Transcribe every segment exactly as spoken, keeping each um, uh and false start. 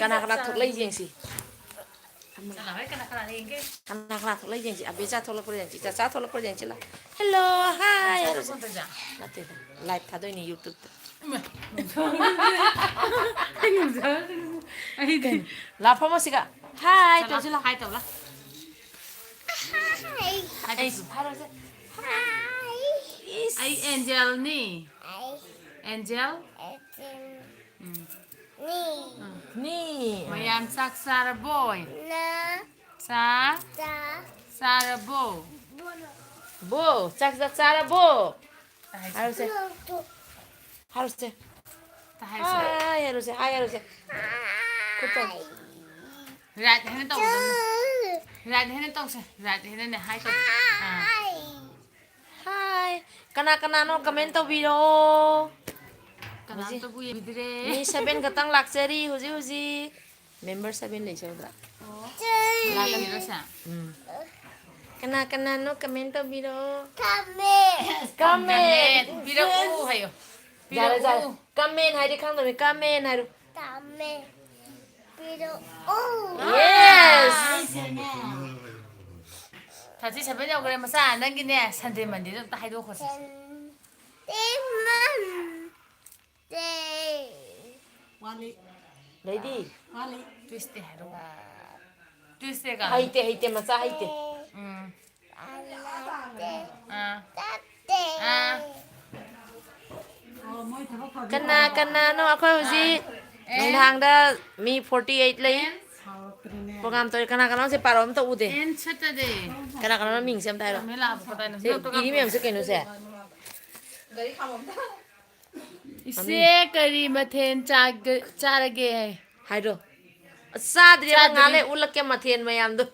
ꯀꯅꯥ ꯀꯅꯥ ꯊꯣꯛꯂꯛꯏ ꯌꯦꯡꯁꯤ꯫ ꯀꯅꯥ ꯍꯣꯏ ꯀꯅꯥ ꯀꯅꯥ ꯌꯦꯡꯒꯦ? ꯀꯅꯥ ꯀꯅꯥ ꯊꯣꯛꯂꯛꯏ ꯌꯦꯡꯁꯤ꯫ ꯑꯕꯦꯆꯥ ꯊꯣꯛꯂꯛꯄ꯭ꯔꯥ ꯌꯦꯡꯁꯤ꯫ ꯆꯥꯆꯥ ꯊꯣꯛꯂꯛꯄ꯭ꯔꯥ ꯌꯦꯡꯁꯤ ꯂꯥꯎ꯫ Hello, hi ꯍꯥꯏꯔꯨꯁꯦ꯫ ꯅꯠꯇꯦ, live ꯊꯥꯗꯣꯏꯅꯤ YouTube-ꯇ꯫ ꯑꯩꯗꯤ ꯂꯥꯎ, ꯐꯝꯃꯣ ꯁꯤꯒ꯫ Hi ꯇꯧꯁꯤ ꯂꯥꯎ꯫ Hi ꯇꯧ ꯂꯥꯎ꯫ Hi ꯑꯩꯁꯨ ꯍꯥꯏꯔꯨꯁꯦ꯫ Hi꯫ ꯏꯁ꯫ ꯑꯩ Angel-ꯅꯤ꯫ Angel꯫ ꯎꯝ꯫ ꯅꯤ꯫ ꯃꯌꯥꯝ ꯆꯥꯛ ꯆꯥꯔꯕꯣ? ꯆꯥ-, ꯆꯥꯔꯕꯣ? ꯕꯣ, ꯆꯥꯛ ꯆꯥꯛ ꯆꯥꯔꯕꯣ? ꯍꯥꯏꯁꯦ꯫ ꯍꯥꯏꯔꯨꯁꯦ꯫ ꯍꯥꯏꯔꯨꯁꯦ꯫ ꯇ ꯍꯥꯏꯔꯨꯁꯦ꯫ Hi ꯍꯥꯏꯔꯨꯁꯦ, hi ꯍꯥꯏꯔꯨꯁꯦ꯫ ꯈꯨꯠ ꯇꯧ꯫ Right hand ꯇꯧꯒꯗꯕꯅꯤ꯫ Right hand ꯇꯧꯁꯦ꯫ Right hand-ꯅꯦ hi ꯇꯧ꯫ ꯑꯥ꯫ Hi꯫ ꯀꯅꯥ ꯀꯅꯥꯅꯣ comment ꯇꯧꯕꯤꯔꯛꯑꯣ꯫ ꯀꯅꯥꯝꯇꯕꯨ ꯌꯦꯡꯕꯤꯗ꯭ꯔꯦ꯫ ꯃꯤ seven ꯈꯛꯇꯪ ꯂꯥꯛꯆꯔꯤ ꯍꯧꯖꯤꯛ ꯍꯧꯖꯤꯛ꯫ Member seven ꯂꯩꯖꯧꯗ꯭ꯔꯥ? ꯑꯣ꯫ ꯂꯥꯛꯀꯅꯤ꯫ ꯌꯦꯡꯉꯤꯔꯣ ꯁꯦ? ꯎꯝ꯫ ꯀꯅꯥ ꯀꯅꯥꯅꯣ comment ꯇꯧꯕꯤꯔꯛꯑꯣ꯫ Comment꯫ Comment꯫ Comment ꯄꯤꯔꯛꯎ ꯍꯥꯏꯌꯣ꯫ ꯌꯥꯔꯦ, ꯌꯥꯔꯦ꯫ ꯄꯤꯔꯛꯎ꯫ Comment ꯍꯥꯏꯗꯤ ꯈꯪꯗꯕꯅꯤ, comment ꯍꯥꯏꯔꯣ꯫ Comment꯫ ꯄꯤꯔꯛꯎ꯫ Yes꯫ Thirty seven ꯌꯧꯈ꯭ꯔꯦ ꯃꯆꯥ, ꯅꯪꯒꯤꯅꯦ Sunday Monday-ꯗ ꯑꯝꯇ ꯍꯥꯏꯗꯣꯛꯈꯣꯁꯦ꯫ Sunday Monday꯫ ꯂꯩꯗꯤ꯫ Tuesday ꯍꯥꯏꯔꯣ꯫ Tuesday ꯀꯥ꯫ ꯍꯩꯇꯦ, ꯍꯩꯇꯦ, ꯃꯆꯥ ꯍꯩꯇꯦ꯫ ꯎꯝ꯫ ꯑꯥ꯫ ꯑꯥ꯫ ꯀꯅꯥ ꯀꯅꯥꯅꯣ ꯑꯩꯈꯣꯏ ꯍꯧꯖꯤꯛ ꯑꯦ꯫ ꯅꯨꯡꯗꯥꯡꯗ ꯃꯤ forty eight ꯂꯩ꯫ ꯑꯦꯟ꯫ Program ꯇꯧꯔꯤ꯫ ꯀꯅꯥ ꯀꯅꯥꯅꯣ ꯁꯤ ꯄꯥꯔꯣ ꯑꯝꯇ ꯎꯗꯦ꯫ ꯑꯦꯟ Saturday꯫ ꯀꯅꯥ ꯀꯅꯥꯅꯣ ꯃꯤꯡꯁꯦ ꯑꯝꯇ ꯍꯥꯏꯔꯣ꯫ ꯃꯦꯂꯥ ꯐꯣꯇꯣ ꯁꯦ ꯏꯔꯤ ꯃꯌꯥꯝꯁꯦ ꯀꯩꯅꯣꯁꯦ? ꯏꯆꯦ ꯀꯔꯤ ꯃꯊꯦꯜ ꯆꯥꯒ-, ꯆꯥꯔꯒꯦ? ꯍꯥꯏꯔꯣ꯫ ꯑꯁ, ꯆꯥꯗ꯭ꯔꯤ, ꯑꯃ ꯆꯥꯗ꯭ꯔꯤ꯫ ꯉꯥꯏꯍꯥꯛ ꯂꯩ ꯎꯠꯂꯛꯀꯦ ꯃꯊꯦꯜ ꯃꯌꯥꯝꯗꯣ꯫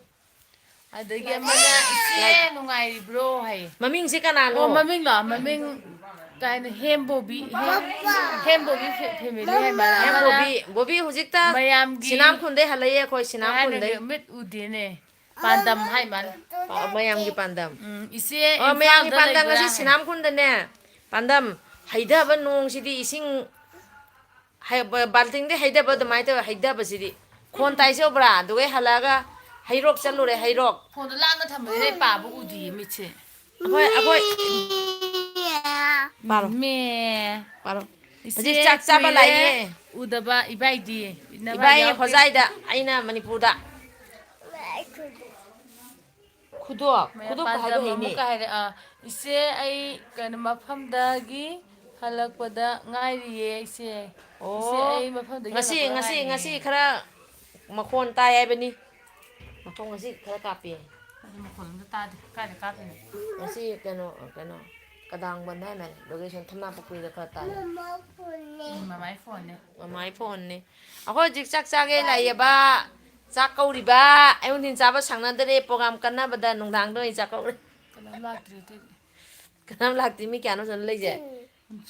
ꯑꯗꯒꯤ ꯑꯃꯅ, "ꯏꯆꯦ ꯅꯨꯡꯉꯥꯏꯔꯤꯕ꯭ꯔꯣ?" ꯍꯥꯏꯌꯦ꯫ ꯃꯃꯤꯡꯁꯦ ꯀꯅꯥꯅꯣ? ꯑꯣ, ꯃꯃꯤꯡꯂꯣ? ꯃꯃꯤꯡ ꯀꯥꯏꯅ ꯍꯦꯝꯕꯣꯕꯤ, ꯍꯦꯝ-, ꯍꯦꯝꯕꯣꯕꯤ ꯐꯦ-, family ꯍꯥꯏ ꯃꯥꯜꯂꯦ꯫ ꯍꯦꯝ ꯑꯃꯅ ꯕꯣꯕꯤ, ꯕꯣꯕꯤ ꯍꯧꯖꯤꯛꯇ ꯃꯌꯥꯝꯒꯤ ꯁꯤꯅꯥꯝꯈꯣꯟꯗꯩ ꯍꯜꯂꯛꯑꯦ ꯑꯩꯈꯣꯏ ꯀꯩ ꯍꯥꯏꯅꯒꯦ? ꯁꯤꯅꯥꯝꯈꯣꯟꯗꯩ꯫ ꯃꯤꯠ ꯎꯗꯦꯅꯦ꯫ ꯄꯥꯟꯗꯝ ꯍꯥꯏ ꯃꯥꯜꯂꯦ꯫ ꯑꯣ, ꯃꯌꯥꯝꯒꯤ ꯄꯥꯟꯗꯝ꯫ ꯎꯝ, ꯏꯆꯦ ꯑꯣ, ꯃꯌꯥꯝꯒꯤ ꯏꯝꯐꯥꯜꯗ ꯄꯥꯟꯗꯝ ꯂꯩꯕ꯭ꯔꯥ ꯉꯁꯤ ꯍꯥꯏ꯫ ꯁꯤꯅꯥꯝꯈꯣꯟꯗꯅꯦ꯫ ꯄꯥꯟꯗꯝ, ꯍꯩꯊꯕ ꯅꯣꯡꯁꯤꯗꯤ ꯏꯁꯤꯡ ꯍꯩ-, ꯕ-, ꯕꯥꯜꯇꯤꯟꯗꯤ ꯍꯩꯊꯕ ꯑꯗꯨꯃꯥꯏꯅ ꯇꯧꯋꯦ, ꯍꯩꯊꯕꯁꯤꯗꯤ꯫ ꯈꯣꯟ ꯇꯥꯏꯁꯦ ꯎꯕ꯭ꯔꯥ? ꯑꯗꯨꯒꯩ ꯍꯜꯂꯛꯑꯒ ꯍꯩꯔꯣꯛ ꯆꯠꯂꯨꯔꯦ, ꯍꯩꯔꯣꯛ꯫ ꯐꯣꯟꯗꯣ ꯂꯥꯞꯅ ꯊꯝꯕꯅꯤꯅ ꯑꯩ ꯄꯥꯕ ꯎꯗꯤꯌꯦ ꯃꯤꯠꯁꯦ꯫ ꯑꯩꯈꯣꯏ, ꯑꯩꯈꯣꯏ꯫ ꯄꯥꯔꯣ꯫ ꯃꯦ꯫ ꯄꯥꯔꯣ꯫ ꯏꯆꯦ ꯍꯧꯖꯤꯛ ꯆꯥꯛ ꯆꯥꯕ ꯀꯨꯏꯔꯦ ꯂꯥꯛꯏꯌꯦ꯫ ꯎꯗꯕ ꯏꯕꯥꯏꯗꯤ꯫ ꯏꯅꯕ ꯏꯕꯥꯏ ꯌꯥꯎꯗꯦ꯫ ꯍꯣꯖꯥꯏꯗ, ꯑꯩꯅ ꯃꯅꯤꯄꯨꯔꯗ꯫ ꯈꯨꯗꯣꯞ, ꯃꯌꯥꯝ ꯈꯨꯗꯣꯞꯀ ꯍꯥꯏꯕ ꯄꯥꯟꯗꯝ ꯍꯩꯅꯦ꯫ ꯑꯃꯨꯛꯀ ꯍꯥꯏꯔꯛ-, ꯑ, "ꯏꯆꯦ, ꯑꯩ ꯀꯩꯅꯣ ꯃꯐꯝꯗꯒꯤ ꯍꯜꯂꯛꯄꯗ ꯉꯥꯏꯔꯤꯌꯦ ꯏꯆꯦ꯫ ꯑꯣ, ꯏꯆꯦ, ꯑꯩ ꯃꯐꯝꯗꯒꯤ ꯉꯁꯤ, ꯍꯜꯂꯛꯄꯗ ꯉꯁꯤ, ꯉꯥꯏꯔꯤꯌꯦ꯫" ꯉꯁꯤ ꯈꯔ ꯃꯈꯣꯟ ꯇꯥꯏ ꯍꯥꯏꯕꯅꯤ꯫ ꯃꯈꯣꯟ ꯉꯁꯤ ꯈꯔ ꯀꯥꯞꯄꯤ꯫ ꯑꯗꯨ ꯃꯈꯣꯟ ꯑꯝꯇ ꯇꯥꯗꯦ꯫ ꯀꯥꯏꯗ ꯀꯥꯞꯄꯤꯅꯣ? ꯉꯁꯤ ꯀꯩꯅꯣ, ꯀꯩꯅꯣ, ꯀꯗꯥꯡꯕꯟ ꯍꯥꯏ ꯃꯥꯜꯂꯦ꯫ ꯂꯣꯀꯦꯁꯟ ꯊꯝꯅꯥꯄꯣꯛꯄꯤꯗ ꯈꯔ ꯇꯥꯏ꯫ ꯃꯃꯥꯏ ꯐꯣꯟꯅꯦ꯫ ꯃꯃꯥꯏ ꯐꯣꯟꯅꯦ꯫ ꯑꯩꯈꯣꯏ ꯍꯧꯖꯤꯛ ꯆꯥꯛ ꯆꯥꯒꯦ ꯂꯥꯛꯏꯌꯦꯕ꯫ ꯆꯥꯛ ꯀꯧꯔꯤꯕ꯫ ꯑꯌꯨꯛ ꯅꯨꯡꯊꯤꯟ ꯆꯥꯕ ꯁꯪꯅꯗꯔꯦ꯫ ꯄ꯭ꯔꯣꯒꯥꯝ ꯀꯟꯅꯕꯗ ꯅꯨꯡꯗꯥꯡꯗ ꯑꯣꯏꯅ ꯆꯥꯛ ꯀꯧꯔꯦ꯫ ꯀꯅꯥꯝ ꯂꯥꯛꯇ꯭ꯔꯤ ꯑꯗꯨꯏꯗꯤ꯫ ꯀꯅꯥꯝ ꯂꯥꯛꯇꯦ꯫ ꯃꯤ ꯀꯌꯥꯅꯣ ꯁꯤꯗ ꯂꯩꯁꯦ?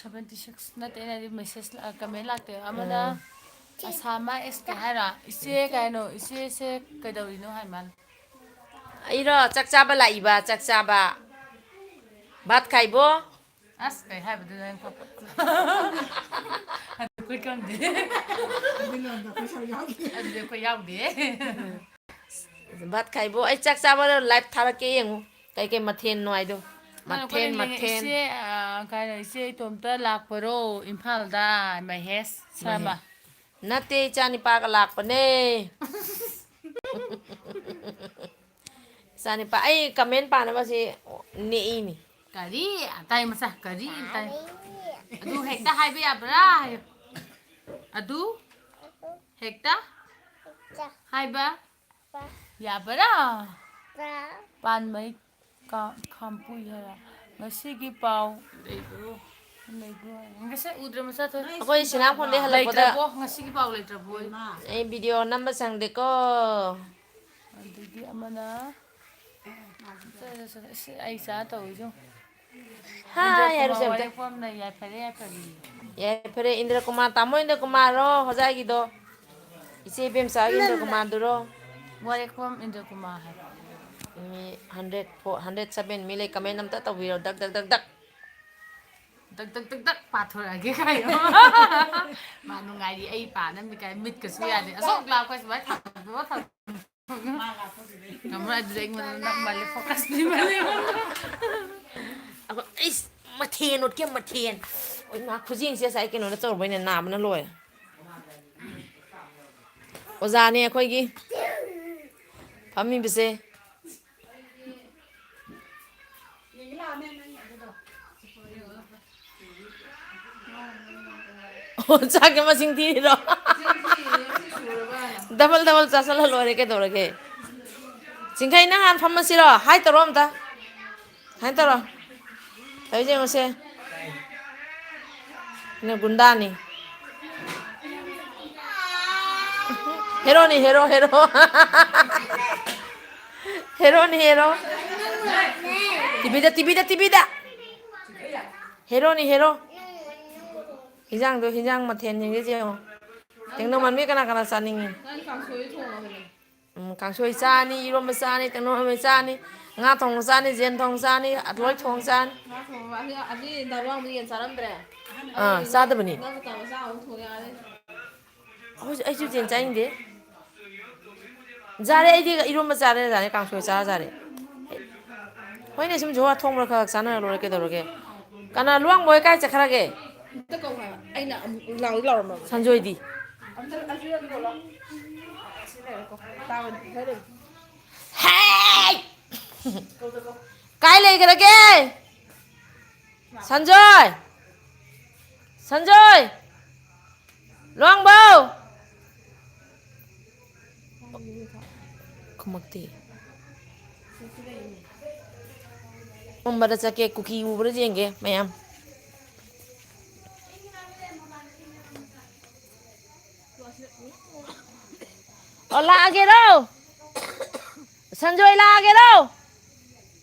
ꯁꯚꯦꯟꯇꯤ ꯁꯤꯛꯁ ꯅꯠꯇꯦ, ꯑꯩꯅ ꯍꯥꯏꯗꯤ ꯃꯦꯁꯦꯖ ꯂꯥꯛ-, ꯀꯃꯦꯟ ꯂꯥꯛꯇꯦ꯫ ꯑꯃꯅ ꯎꯝ꯫ ꯑꯁꯥꯃ ꯑꯦꯁ ꯀꯦ ꯍꯥꯏꯔꯣ? ꯏꯆꯦ ꯀꯩꯅꯣ, ꯏꯆꯦꯁꯦ ꯀꯩꯗꯧꯔꯤꯅꯣ ꯍꯥꯏ ꯃꯥꯜꯂꯦ꯫ ꯑꯩꯔꯣ? ꯆꯥꯛ ꯆꯥꯕ ꯂꯥꯛꯏꯕ, ꯆꯥꯛ ꯆꯥꯕ꯫ ꯚꯥꯠ ꯈꯥꯏꯕꯣ꯫ ꯑꯁ, ꯀꯩ ꯍꯥꯏꯕꯗꯨꯅ ꯅꯪ ꯊꯣꯛꯄ꯫ ꯑꯗꯨ ꯑꯩꯈꯣꯏ ꯈꯪꯗꯦ꯫ ꯑꯗꯨꯗꯤ ꯑꯩꯈꯣꯏ ꯌꯥꯎꯗꯦ꯫ ꯚꯥꯠ ꯈꯥꯏꯕꯣ, ꯑꯩ ꯆꯥꯛ ꯆꯥꯕ ꯂꯥꯏꯚ ꯊꯥꯔꯛꯀꯦ ꯌꯦꯡꯉꯨ꯫ ꯀꯩꯀꯩ ꯃꯊꯦꯜꯅꯣ ꯍꯥꯏꯗꯣ꯫ ꯅꯪ ꯃꯊꯦꯜ, ꯑꯩꯈꯣꯏꯅ ꯌꯦꯡꯉꯦ, ꯃꯊꯦꯜ꯫ ꯏꯆꯦ, ꯑ, ꯀꯩꯅꯣ, ꯏꯆꯦ ꯏꯇꯣꯝꯇ ꯂꯥꯛꯄꯔꯣ ꯏꯝꯐꯥꯜꯗ? ꯃꯍꯦꯁ ꯁꯔꯃ꯫ ꯃꯍꯦꯁ꯫ ꯅꯠꯇꯦ, ꯏꯆꯥ ꯅꯤꯄꯥꯒ ꯂꯥꯛꯄꯅꯦ꯫ ꯏꯆꯥ ꯅꯤꯄꯥ, ꯑꯩ ꯀꯃꯦꯟ ꯄꯥꯅꯕꯁꯦ ꯅꯦꯛꯏꯅꯤ꯫ ꯀꯔꯤ? ꯑꯇꯥꯏ ꯃꯆꯥ, ꯀꯔꯤ? ꯑꯇꯥꯏ꯫ ꯑꯗꯨ ꯍꯦꯛꯇ ꯍꯥꯏꯕ ꯌꯥꯕ꯭ꯔꯥ? ꯑꯗꯨ ꯍꯦꯛꯇ ꯍꯥꯏꯕ ꯌꯥꯕ꯭ꯔꯥ? ꯄꯥꯟꯃꯩ ꯀꯥ-, ꯈꯥꯝꯄꯨꯏ ꯍꯥꯏꯔ꯫ ꯉꯁꯤꯒꯤ ꯄꯥꯎ ꯂꯩꯕ꯭ꯔꯣ? ꯂꯩꯕ꯭ꯔꯣ ꯍꯥꯏꯔ꯫ ꯉꯁꯤ ꯎꯗ꯭ꯔꯦ, ꯃꯁꯥ ꯊꯣꯛꯑꯦ꯫ ꯑꯩꯈꯣꯏ ꯁꯤꯅꯥꯈꯣꯟꯗꯩ ꯍꯜꯂꯛꯄꯗ ꯂꯩꯇ꯭ꯔꯕꯣ? ꯉꯁꯤꯒꯤ ꯄꯥꯎ ꯂꯩꯇ꯭ꯔꯕꯣ? ꯑꯩ ꯚꯤꯗꯤꯑꯣ ꯅꯝꯕ ꯁꯪꯗꯦꯀꯣ꯫ ꯑꯗꯒꯤ ꯑꯃꯅ, ꯑꯁ, ꯑꯩ ꯆꯥ ꯇꯧꯔꯤꯁꯦ ꯌꯦꯡꯉꯨ꯫ ꯍꯥꯏ ꯏꯟꯗ꯭ꯔ ꯍꯥꯏꯔꯨꯁꯦ ꯀꯨꯃꯥꯔ ꯑꯝꯇ꯫ ꯋꯥꯔꯦꯞꯐꯝꯅ ꯌꯥꯏꯐꯔꯦ, ꯌꯥꯏꯐꯔꯦ꯫ ꯌꯥꯏꯐꯔꯦ, ꯏꯟꯗ꯭ꯔ ꯀꯨꯃꯥꯔ, ꯇꯥꯃꯣ ꯏꯟꯗ꯭ꯔ ꯀꯨꯃꯥꯔꯔꯣ, ꯍꯣꯖꯥꯏꯒꯤꯗꯣ? ꯏꯆꯦ ꯏꯕꯦꯝꯆꯥꯒꯤ ꯏꯟꯗ꯭ꯔ ꯀꯨꯃꯥꯔꯗꯨꯔꯣ? ꯋꯥꯔꯦꯞꯐꯝ ꯏꯟꯗ꯭ꯔ ꯀꯨꯃꯥꯔ ꯍꯥꯏꯕ꯫ ꯃꯤ ꯍꯟꯗ꯭ꯔꯦꯠ ꯐꯣꯔ, ꯍꯟꯗ꯭ꯔꯦꯠ ꯁꯚꯦꯟ ꯃꯤ ꯂꯩ, ꯀꯃꯦꯟ ꯑꯝꯇ ꯇꯧꯕꯤꯔꯣ, ꯗꯛ, ꯗꯛ, ꯗꯛ, ꯗꯛ꯫ ꯇꯛ ꯇꯛ ꯇꯛ ꯇꯛ ꯄꯥꯊꯣꯔꯛꯑꯒꯦ ꯀꯥꯏꯌꯣ꯫ ꯃꯥ ꯅꯨꯡꯉꯥꯏꯔꯤ ꯑꯩ ꯄꯥꯅꯕꯅꯤ ꯀꯥꯏ ꯃꯤꯠꯀꯁꯨ ꯌꯥꯗꯦ꯫ ꯑꯁꯣꯛ ꯂꯥꯛꯄ ꯁꯨꯃꯥꯏꯅ ꯊꯥꯡꯗꯣꯛꯑ ꯊꯝ-, ꯉꯝꯃꯔꯣꯏ꯫ ꯑꯗꯨꯗꯤ ꯑꯩꯉꯣꯟꯗ ꯅꯞꯃꯜꯂꯦ, focus ꯄꯤꯃꯜꯂꯦ ꯑꯩꯉꯣꯟꯗ꯫ ꯑꯩꯈꯣꯏ, ꯏꯁ, ꯃꯊꯦꯟ ꯎꯠꯀꯦ, ꯃꯊꯦꯟ꯫ ꯑꯣ ꯏꯃꯥ, ꯈꯨꯖꯦꯡꯁꯦ ꯉꯁꯥꯏ ꯀꯩꯅꯣꯅ ꯇꯧꯔꯨꯕꯩꯅꯦ, ꯅꯥꯕꯅ ꯂꯣꯏꯔꯦ꯫ ꯑꯣꯖꯥꯅꯦ ꯑꯩꯈꯣꯏꯒꯤ ꯐꯝꯃꯤꯕꯁꯦ꯫ ꯑꯣ, ꯆꯥꯛꯀꯤ ꯃꯁꯤꯡ ꯊꯤꯔꯤꯔꯣ? Double double ꯆꯥꯁꯜꯂ ꯂꯣꯏꯔꯦ ꯀꯩꯗꯧꯔꯒꯦ? ꯆꯤꯡꯈꯩ, ꯅꯪ ꯍꯥꯟꯅ ꯐꯝꯃꯁꯤꯔꯣ? Hi ꯇꯧꯔꯣ ꯑꯝꯇ꯫ Hi ꯇꯧꯔꯣ꯫ ꯇꯧꯔꯤꯁꯦ ꯌꯦꯡꯉꯨꯁꯦ꯫ ꯅ ꯒꯨꯟꯗꯥꯅꯤ꯫ ꯍꯦꯔꯣꯅꯤ, ꯍꯦꯔꯣ, ꯍꯦꯔꯣ꯫ ꯍꯦꯔꯣꯅꯤ, ꯍꯦꯔꯣ꯫ ꯇꯤꯚꯤꯗ, ꯇꯤꯚꯤꯗ, ꯇꯤꯚꯤꯗ꯫ ꯍꯦꯔꯣꯅꯤ, ꯍꯦꯔꯣ꯫ ꯍꯤꯟꯖꯥꯡꯗꯣ, ꯍꯤꯟꯖꯥꯡ ꯃꯊꯦꯜꯁꯤꯡꯁꯦ ꯌꯦꯡꯉꯣ꯫ ꯇꯦꯡꯅꯧ ꯃꯥꯟꯕꯤ ꯀꯅꯥ ꯀꯅꯥ ꯆꯥꯅꯤꯡꯉꯤ? ꯅꯪ ꯀꯥꯡꯁꯣꯏ ꯊꯣꯡꯉꯕꯅꯦ꯫ ꯎꯝ, ꯀꯥꯡꯁꯣꯏ ꯆꯥꯅꯤ, ꯏꯔꯣꯝꯕ ꯆꯥꯅꯤ, ꯇꯦꯡꯅꯧ ꯃꯥꯟꯕꯤ ꯆꯥꯅꯤ, ꯉꯥ ꯊꯣꯡꯕ ꯆꯥꯅꯤ, ꯌꯦꯟ ꯊꯣꯡꯕ ꯆꯥꯅꯤ, ꯂꯣꯏ ꯊꯣꯡ ꯆꯥꯅꯤ꯫ ꯉꯥ ꯊꯣꯡꯕ, ꯑꯁꯤ, ꯑꯁꯤ ꯗꯥ ꯂꯨꯋꯥꯡꯕꯗꯤ ꯌꯦꯟ ꯆꯥꯔꯝꯗ꯭ꯔꯦ꯫ ꯑꯥ, ꯆꯥꯗꯕꯅꯤ꯫ ꯅꯪ ꯇꯧꯔ ꯆꯥ ꯑꯃꯨꯛ ꯊꯣꯡ ꯌꯥꯔꯦ꯫ ꯑꯩꯈꯣꯏꯁꯨ, ꯑꯩꯁꯨ ꯌꯦꯟ ꯆꯥꯅꯤꯡꯗꯦ꯫ ꯌꯥꯔꯦ, ꯑꯩꯗꯤ ꯏꯔꯣꯝꯕ ꯆꯥꯔꯦ, ꯌꯥꯔꯦ, ꯀꯥꯡꯁꯣꯏ ꯆꯥꯔ ꯌꯥꯔꯦ꯫ ꯍꯣꯏꯅꯦ, ꯁꯨꯝ ꯖꯨꯋꯥ ꯊꯣꯡꯕ꯭ꯔꯥ ꯈꯛ ꯆꯥꯅꯔ ꯂꯣꯏꯔꯦ, ꯀꯩꯗꯧꯔꯒꯦ? ꯀꯅꯥ ꯂꯨꯋꯥꯡꯕ ꯍꯣꯏ ꯀꯥꯏ ꯆꯠꯈ꯭ꯔꯒꯦ? ꯑꯝꯇ ꯀꯧ ꯍꯥꯏꯕ꯫ ꯑꯩꯅ ꯑꯃꯨꯛ ꯂꯥꯎꯗꯤ ꯂꯥꯎꯔꯝꯃꯕꯅꯦ꯫ ꯁꯟꯖꯣꯏꯗꯤ? ꯑꯝꯇ, ꯑꯝꯇ ꯀꯧ ꯂꯥꯎ꯫ ꯁꯤ ꯂꯩꯔꯦꯀꯣ꯫ ꯇꯥꯕꯅꯤ, ꯈꯔ ꯂꯩꯔꯦ꯫ ꯍꯦ! ꯀꯥꯏ ꯂꯩꯈ꯭ꯔꯒꯦ? ꯁꯟꯖꯣꯏ! ꯁꯟꯖꯣꯏ! ꯂꯨꯋꯥꯡꯕꯧ! ꯈꯨꯝꯃꯛꯇꯦ꯫ ꯈꯨꯝꯕꯗ ꯆꯠꯀꯦ, ꯀꯨꯀꯤ ꯎꯕ꯭ꯔꯥ ꯌꯦꯡꯒꯦ ꯃꯌꯥꯝ꯫ ꯑꯣ, ꯂꯥꯛꯑꯒꯦꯔꯣ? ꯁꯟꯖꯣꯏ ꯂꯥꯛꯑꯒꯦꯔꯣ?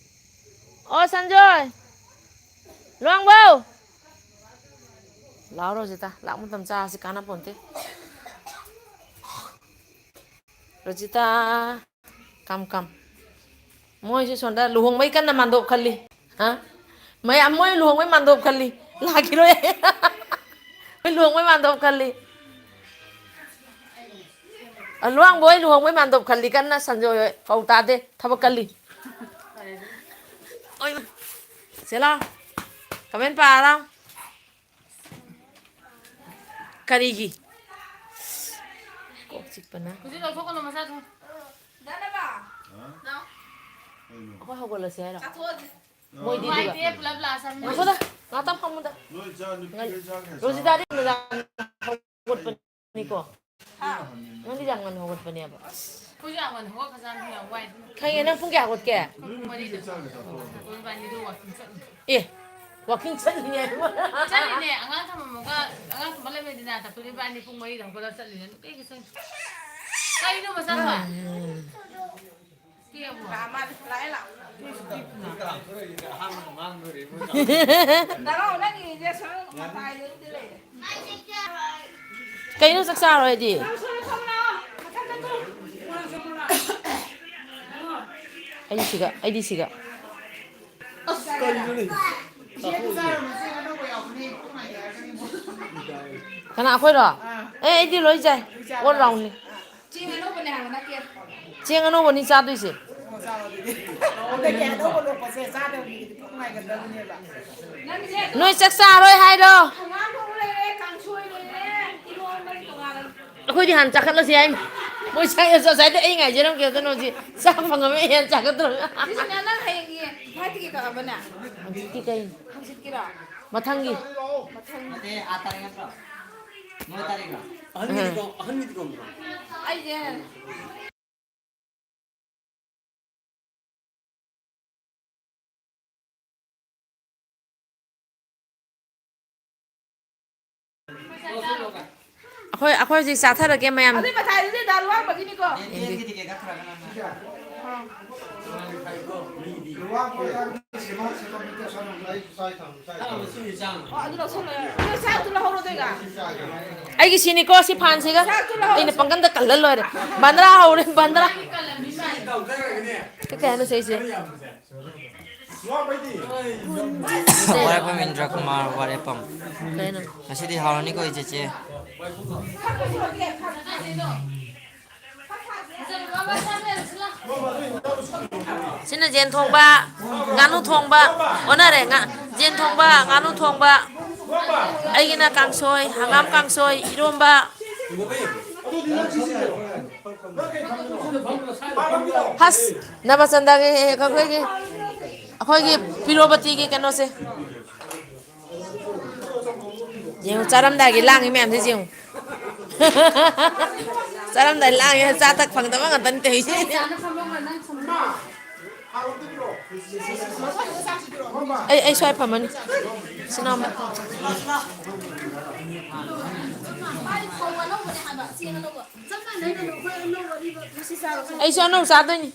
ꯑꯣ, ꯁꯟꯖꯣꯏ! ꯂꯨꯋꯥꯡꯕꯧ! ꯂꯥꯛꯑꯣ, ꯔꯣꯖꯤꯇꯥ, ꯂꯥꯛ ꯃꯇꯝ ꯆꯥꯁꯤ ꯀꯥꯟꯅꯄꯣꯟꯇꯦ꯫ Rozita, come, come. ꯃꯣꯏꯁꯨ ꯁꯣꯝꯗ ꯂꯨꯍꯣꯡꯕꯩ ꯀꯟꯅ ꯃꯥꯟꯗꯣꯞ ꯈꯜꯂꯤ꯫ ꯍꯥ? ꯃꯌꯥꯝ ꯃꯣꯏ ꯂꯨꯍꯣꯡꯕꯩ ꯃꯥꯟꯗꯣꯞ ꯈꯜꯂꯤ꯫ ꯂꯥꯛꯈꯤꯔꯣꯏ꯫ ꯑꯩ ꯂꯨꯍꯣꯡꯕꯩ ꯃꯥꯟꯗꯧ ꯈꯜꯂꯤ꯫ ꯑ, ꯂꯨꯋꯥꯡꯕ ꯍꯣꯏ ꯂꯨꯍꯣꯡꯕꯩ ꯃꯥꯟꯗꯧ ꯈꯜꯂꯤ ꯀꯟꯅ, ꯁꯟꯖꯣꯏ ꯍꯣꯏ ꯄꯥꯎ ꯇꯥꯗꯦ, ꯊꯕꯛ ꯀꯜꯂꯤ꯫ ꯑꯣꯏ, ꯆꯦ ꯂꯥꯎ, ꯀꯃꯦꯟ ꯄꯥꯔꯣ꯫ ꯀꯔꯤꯒꯤ? ꯀꯣꯛ ꯆꯤꯛꯄꯅ꯫ ꯍꯧꯖꯤꯛ ꯂꯧꯊꯣꯛꯀꯅꯨ, ꯃꯆꯥꯗꯣ꯫ ꯑꯩꯈꯣꯏ ꯍꯧꯒꯠꯂꯁꯦ ꯍꯥꯏꯔꯣ? ꯆꯥꯊꯣꯛꯑꯁꯤ꯫ ꯃꯣꯏꯗꯤ ꯑꯗꯨꯒ ꯅꯨꯡꯉꯥꯏꯇꯦ, ꯄꯨꯂꯞ ꯂꯥꯛꯑꯁꯤ ꯍꯥꯏꯕꯅꯤ꯫ ꯉꯥꯏꯈꯣꯗ, ꯉꯥꯛꯇꯪ ꯐꯝꯃꯨꯗ꯫ ꯅꯣꯏ ꯏꯆꯥ ꯅꯨꯄꯤ ꯉꯥꯏ-, ꯂꯣꯏ ꯆꯥꯈ꯭ꯔꯦ, ꯔꯣꯖꯤꯇꯥꯗꯤ ꯅꯨꯃꯤꯗꯥꯡ ꯍꯧꯒꯠꯄꯅꯤꯀꯣ꯫ ꯍꯥ? ꯅꯪꯗꯤ ꯌꯥꯝ ꯉꯟꯅ ꯍꯧꯒꯠꯄꯅꯦꯕ꯫ ꯑꯩꯈꯣꯏꯁꯨ ꯌꯥꯝ ꯉꯟꯅ ꯍꯧꯒꯠꯈ꯭ꯔꯖꯥꯠꯅꯤ, ꯌꯥꯝ ꯋꯥꯏ ꯑꯗꯨꯅ꯫ ꯈꯪꯉꯦ, ꯅꯪ ꯄꯨꯡ ꯀꯌꯥ ꯍꯧꯒꯠꯀꯦ? ꯄꯨꯡ ꯃꯔꯤꯗ꯫ ꯏꯕꯥꯅꯤꯗꯣ ꯋꯥꯛꯀꯤꯡ ꯆꯠꯂꯤ꯫ ꯑꯦ, ꯋꯥꯛꯀꯤꯡ ꯆꯠꯂꯤꯅꯦ ꯍꯥꯏꯕ? ꯆꯠꯂꯤꯅꯦ, ꯑꯉꯥꯡ ꯊꯝꯃꯝꯃꯒ, ꯑꯉꯥꯡ ꯊꯝꯃ ꯂꯩꯕꯅꯤꯗꯅ, ꯇꯥꯇꯨ ꯏꯕꯥꯅꯤ ꯄꯨꯡ ꯃꯔꯤꯗ ꯍꯧꯒꯠꯂ ꯆꯠꯂꯤꯅꯦ꯫ ꯅꯨꯡꯇꯤꯒꯤ ꯆꯠꯂꯤ꯫ ꯀꯩꯅꯣ ꯃꯆꯥ? ꯎꯝ꯫ ꯀꯩꯅꯣ ꯆꯥꯛ ꯆꯥꯔꯣꯏꯗꯤ? ꯑꯩ ꯁꯤꯒ, ꯑꯩꯗꯤ ꯁꯤꯒ꯫ ꯑꯁ, ꯀꯔꯤꯅꯣꯅꯦ? ꯀꯅꯥ, ꯑꯩꯈꯣꯏꯔꯣ? ꯑꯦ, ꯑꯩꯗꯤ ꯂꯣꯏ ꯆꯥꯏ꯫ ꯑꯣꯜ ꯔꯥꯎꯟꯅꯤ꯫ ꯆꯦꯡ ꯑꯅꯧꯕꯅꯦ ꯍꯥꯏꯕ ꯅꯠꯇꯦ꯫ ꯆꯦꯡ ꯑꯅꯧꯕꯅꯤ ꯆꯥꯗꯣꯏꯁꯦ꯫ ꯑꯣ, ꯆꯥꯎ ꯑꯗꯨꯗꯤ꯫ ꯑꯗꯒꯤ ꯑꯅꯧꯕ ꯂꯣꯛꯄꯁꯦ ꯆꯥꯗꯕ ꯃꯤꯒꯤꯗꯤ ꯄꯨꯛ ꯅꯨꯡꯉꯥꯏꯒꯗꯕꯅꯦꯕ꯫ ꯅꯪꯁꯦ ꯑꯗꯨꯝ ꯅꯣꯏ ꯆꯥꯛ ꯆꯥꯔꯣꯏ ꯍꯥꯏꯔꯣ? ꯍꯪꯒꯥꯝ ꯊꯣꯡꯕ ꯂꯩꯔꯦ, ꯀꯥꯡꯁꯣꯏ ꯂꯩꯔꯦ, ꯏꯔꯣꯟꯕ ꯇꯣꯉꯥꯟꯅ꯫ ꯑꯩꯈꯣꯏꯗꯤ ꯍꯥꯟꯅ ꯆꯥꯈꯠꯂꯁꯤ ꯍꯥꯏ꯫ ꯃꯣꯏ ꯆꯥꯛ ꯉꯁꯥꯏꯗ ꯑꯩ ꯉꯥꯏꯖꯔꯝꯒꯦ, ꯑꯗꯨꯅ ꯍꯧꯖꯤꯛ ꯆꯥꯛ ꯐꯪꯉꯝꯃꯦ, ꯑꯩ ꯍꯥꯟꯅ ꯆꯥꯈꯠꯇ꯭ꯔꯣ? ꯁꯤꯁꯤꯅ ꯅꯪ ꯍꯌꯦꯡꯒꯤ flightꯀꯤ ꯀꯛꯑꯕꯅꯦ? ꯍꯧꯖꯤꯛꯇꯤ ꯀꯩ? ꯍꯧꯖꯤꯛꯀꯤꯔꯣ? ꯃꯊꯪꯒꯤ꯫ ꯃꯊꯪ꯫ ꯅꯠꯇꯦ, ꯑꯥ ꯇꯥꯔꯤꯛ ꯅꯠꯇ꯭ꯔꯣ? ꯅꯣꯏ ꯇꯥꯔꯤꯛꯔꯣ? ꯑꯍꯟꯒꯤꯗꯤ ꯎꯝ꯫ ꯀꯧ-, ꯑꯍꯟꯒꯤꯗꯤ ꯀꯧꯗ꯭ꯔꯣ? ꯑꯩꯁꯦ ꯑꯩꯈꯣꯏ, ꯑꯩꯈꯣꯏ ꯍꯧꯖꯤꯛ ꯆꯥꯊꯔꯒꯦ ꯃꯌꯥꯝ꯫ ꯑꯗꯨꯏ ꯃꯊꯥꯏꯗꯨꯗꯤ ꯗꯥ ꯂꯨꯋꯥꯡꯕꯒꯤꯅꯤꯀꯣ꯫ ꯌꯦꯡꯕꯤ-, ꯑꯣ, ꯑꯗꯨ ꯂꯧꯁꯜꯂꯣ꯫ ꯑꯗꯨ ꯆꯥꯛꯇꯨ ꯂꯧꯍꯧꯔꯣ ꯑꯗꯨꯏꯒ꯫ ꯑꯩꯒꯤ ꯁꯤꯅꯤꯀꯣ, ꯁꯤ ꯐꯥꯟꯁꯤꯒ꯫ ꯆꯥꯛꯇꯨ ꯂꯧꯍꯧꯔꯣ꯫ ꯑꯩꯅ ꯄꯪꯀꯟꯗ ꯀꯜꯂ ꯂꯣꯏꯔꯦ꯫ ꯕꯟꯗ꯭ꯔꯥ ꯍꯧꯔꯦ, ꯕꯟꯗ꯭ꯔꯥ꯫ ꯀꯩ ꯍꯥꯏꯅꯣ ꯁꯤꯁꯦ? ꯋꯥꯔꯦꯄꯝ ꯏꯟꯗ꯭ꯔ ꯀꯨꯃꯥꯔ ꯋꯥꯔꯦꯄꯝ꯫ ꯀꯩꯅꯣ? ꯉꯁꯤꯗꯤ ꯍꯥꯎꯔꯅꯤꯀꯣ ꯏꯆꯦꯆꯦ꯫ ꯁꯤꯅ ꯌꯦꯟ ꯊꯣꯡꯕ, ꯉꯥꯅꯨ ꯊꯣꯡꯕ, ꯑꯣꯟꯅꯔꯦ꯫ ꯉꯥ-, ꯌꯦꯟ ꯊꯣꯡꯕ, ꯉꯥꯅꯨ ꯊꯣꯡꯕ, ꯑꯩꯒꯤꯅ ꯀꯥꯡꯁꯣꯏ, ꯍꯪꯒꯥꯝ ꯀꯥꯡꯁꯣꯏ, ꯏꯔꯣꯝꯕ꯫ ꯍꯁ, ꯅꯕꯆꯟꯗꯒꯤ ꯑꯩꯈꯣꯏꯒꯤ, ꯑꯩꯈꯣꯏꯒꯤ ꯄꯤꯔꯣꯕꯇꯤꯒꯤ ꯀꯩꯅꯣꯁꯦ꯫ ꯌꯦꯡꯉꯨ, ꯆꯥꯔꯝꯗꯥꯏꯒꯤ ꯂꯥꯡꯉꯤ ꯃꯌꯥꯝꯁꯦ ꯌꯦꯡꯉꯨ꯫ ꯆꯥꯔꯝꯗꯥꯏ ꯂꯥꯡꯉꯤ, ꯆꯥ ꯊꯛ ꯐꯪꯗꯕ ꯉꯥꯛꯇꯅꯤ ꯇꯧꯔꯤꯁꯦ꯫ ꯑꯩ, ꯑꯩ ꯁ꯭ꯋꯥꯏ ꯐꯝꯃꯅꯤ꯫ ꯁꯤꯅꯥꯝꯕ꯫ ꯑꯩꯁꯨ ꯑꯅꯧ ꯆꯥꯗꯣꯏꯅꯤ꯫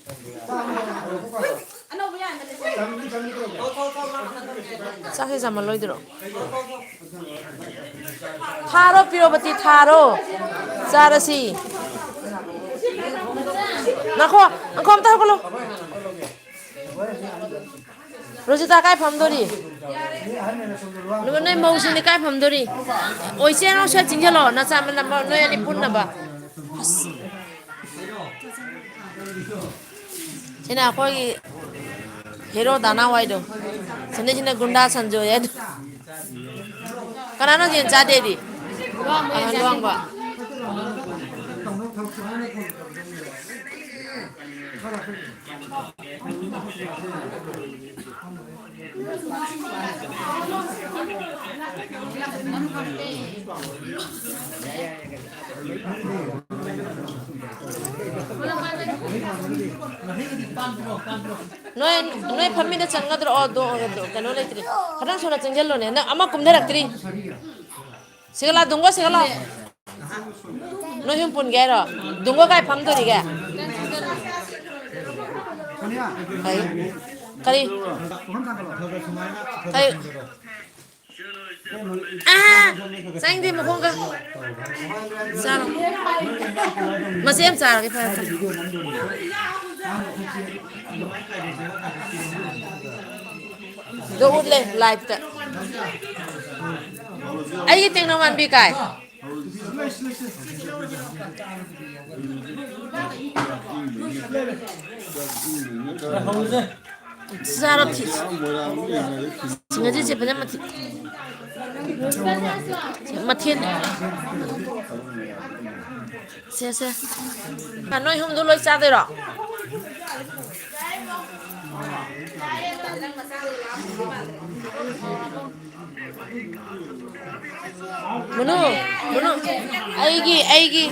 ꯆꯥꯛꯁꯦ ꯆꯥꯃꯜꯂꯣꯏꯗ꯭ꯔꯣ? ꯊꯥꯔꯣ, ꯄꯤꯔꯣꯕꯇꯤ ꯊꯥꯔꯣ꯫ ꯆꯥꯔꯁꯤ꯫ ꯉꯥꯏꯈꯣ, ꯉꯥꯏꯈꯣ, ꯑꯝꯇ ꯍꯧꯒꯠꯂꯣ꯫ ꯔꯣꯖꯤꯇꯥ ꯀꯥꯏ ꯐꯝꯗꯣꯔꯤ? ꯅꯣꯏ ꯃꯧꯁꯤꯡꯗꯤ ꯀꯥꯏ ꯐꯝꯗꯣꯔꯤ? ꯑꯣꯏ, ꯆꯦ, ꯅꯪ ꯁ꯭ꯋꯥꯏ ꯆꯤꯡꯁꯤꯜꯂꯣ, ꯅꯆꯥ ꯃꯅꯝ ꯅꯣꯏ ꯑꯅꯤ ꯄꯨꯟꯅꯕ꯫ ꯑꯁ꯫ ꯁꯤꯅ ꯑꯩꯈꯣꯏꯒꯤ ꯍꯦꯔꯣ ꯗꯥꯅꯥ ꯋꯥꯏꯗꯣ꯫ ꯁꯤꯅ, ꯁꯤꯅ ꯒꯨꯟꯗꯥ ꯁꯟꯖꯣꯏ ꯍꯥꯏꯗꯣ꯫ ꯀꯅꯥꯅꯣ ꯌꯦꯟ ꯆꯥꯗꯦꯗꯤ? ꯑꯍꯟ ꯂꯨꯋꯥꯡꯕ꯫ ꯅꯣꯏ, ꯅꯣꯏ ꯐꯝꯃꯤꯟꯅ ꯆꯪꯒꯗ꯭ꯔꯣ? ꯑꯣ, ꯗꯣ-, ꯗꯣ-, ꯀꯩꯅꯣ ꯂꯩꯇ꯭ꯔꯤ꯫ ꯈꯤꯇꯪ ꯁꯣꯝꯗ ꯆꯪꯁꯤꯜꯂꯣꯅꯦ꯫ ꯅꯪ ꯑꯃ ꯀꯨꯝꯊꯔꯛꯇ꯭ꯔꯤ꯫ ꯁꯤꯒ ꯂꯥ, ꯗꯨꯡꯒꯣ, ꯁꯤꯒ ꯂꯥ꯫ ꯅꯣꯏ ꯌꯨꯝ ꯄꯨꯟꯒꯦ ꯍꯥꯏꯔꯣ? ꯗꯨꯡꯒꯣ ꯀꯥꯏ ꯐꯝꯗꯣꯔꯤꯒꯦ? ꯀꯔꯤ? ꯀꯔꯤ? ꯀꯔꯤ? ꯑꯥ! ꯆꯪꯗꯦ ꯃꯈꯣꯡꯒ꯫ ꯆꯥꯔꯣ꯫ ꯃꯆꯦ ꯑꯃ ꯆꯥꯔꯒꯦ, ꯐꯔꯦ, ꯐꯔꯦ꯫ ꯑꯗꯣ ꯎꯠꯂꯦ ꯂꯥꯏꯞꯇ꯫ ꯑꯩꯒꯤ ꯇꯦꯡꯅꯧ ꯃꯥꯟꯕꯤ ꯀꯥꯏ꯫ ꯆꯥꯔꯣ ꯊꯤ-, ꯉꯁꯤꯁꯦ ꯐꯖꯅ ꯃꯊꯤ-, ꯃꯊꯦꯟ꯫ ꯁꯦ, ꯁꯦ꯫ ꯅꯣꯏ ꯑꯍꯨꯝꯗꯣ ꯂꯣꯏ ꯆꯥꯗꯣꯏꯔꯣ? ꯃꯅꯨ, ꯃꯅꯨ, ꯑꯩꯒꯤ, ꯑꯩꯒꯤ꯫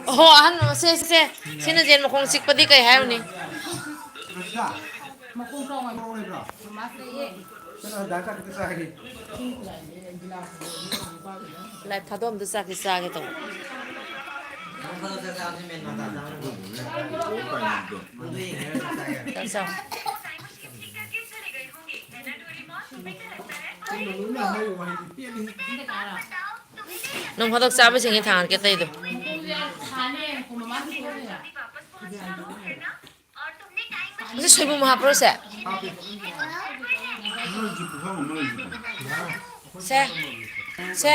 ꯑꯣꯍꯣ, ꯑꯍꯟ, ꯁꯦ, ꯁꯦ, ꯁꯦ꯫ ꯁꯤꯅ ꯖꯦꯟ ꯃꯈꯣꯡ ꯆꯤꯛꯄꯗꯤ ꯀꯩ ꯍꯥꯏꯔꯨꯅꯤ? ꯂꯥꯏ ꯊꯥꯗꯣꯛꯑꯝꯗ ꯆꯥꯛꯁꯤ ꯆꯥꯒꯦ ꯇꯧꯕ꯫ ꯆꯥꯛ ꯆꯥꯎ꯫ ꯅꯣꯡ ꯐꯥꯗꯣꯛ ꯆꯥꯕꯁꯤꯡꯁꯦ ꯊꯥꯡꯒꯠꯀꯦ ꯑꯇꯩꯗꯣ꯫ ꯑꯗꯨ ꯁꯣꯏꯕꯨꯝ ꯍꯥꯞꯄ꯭ꯔꯣ ꯁꯦ? ꯁꯦ, ꯁꯦ꯫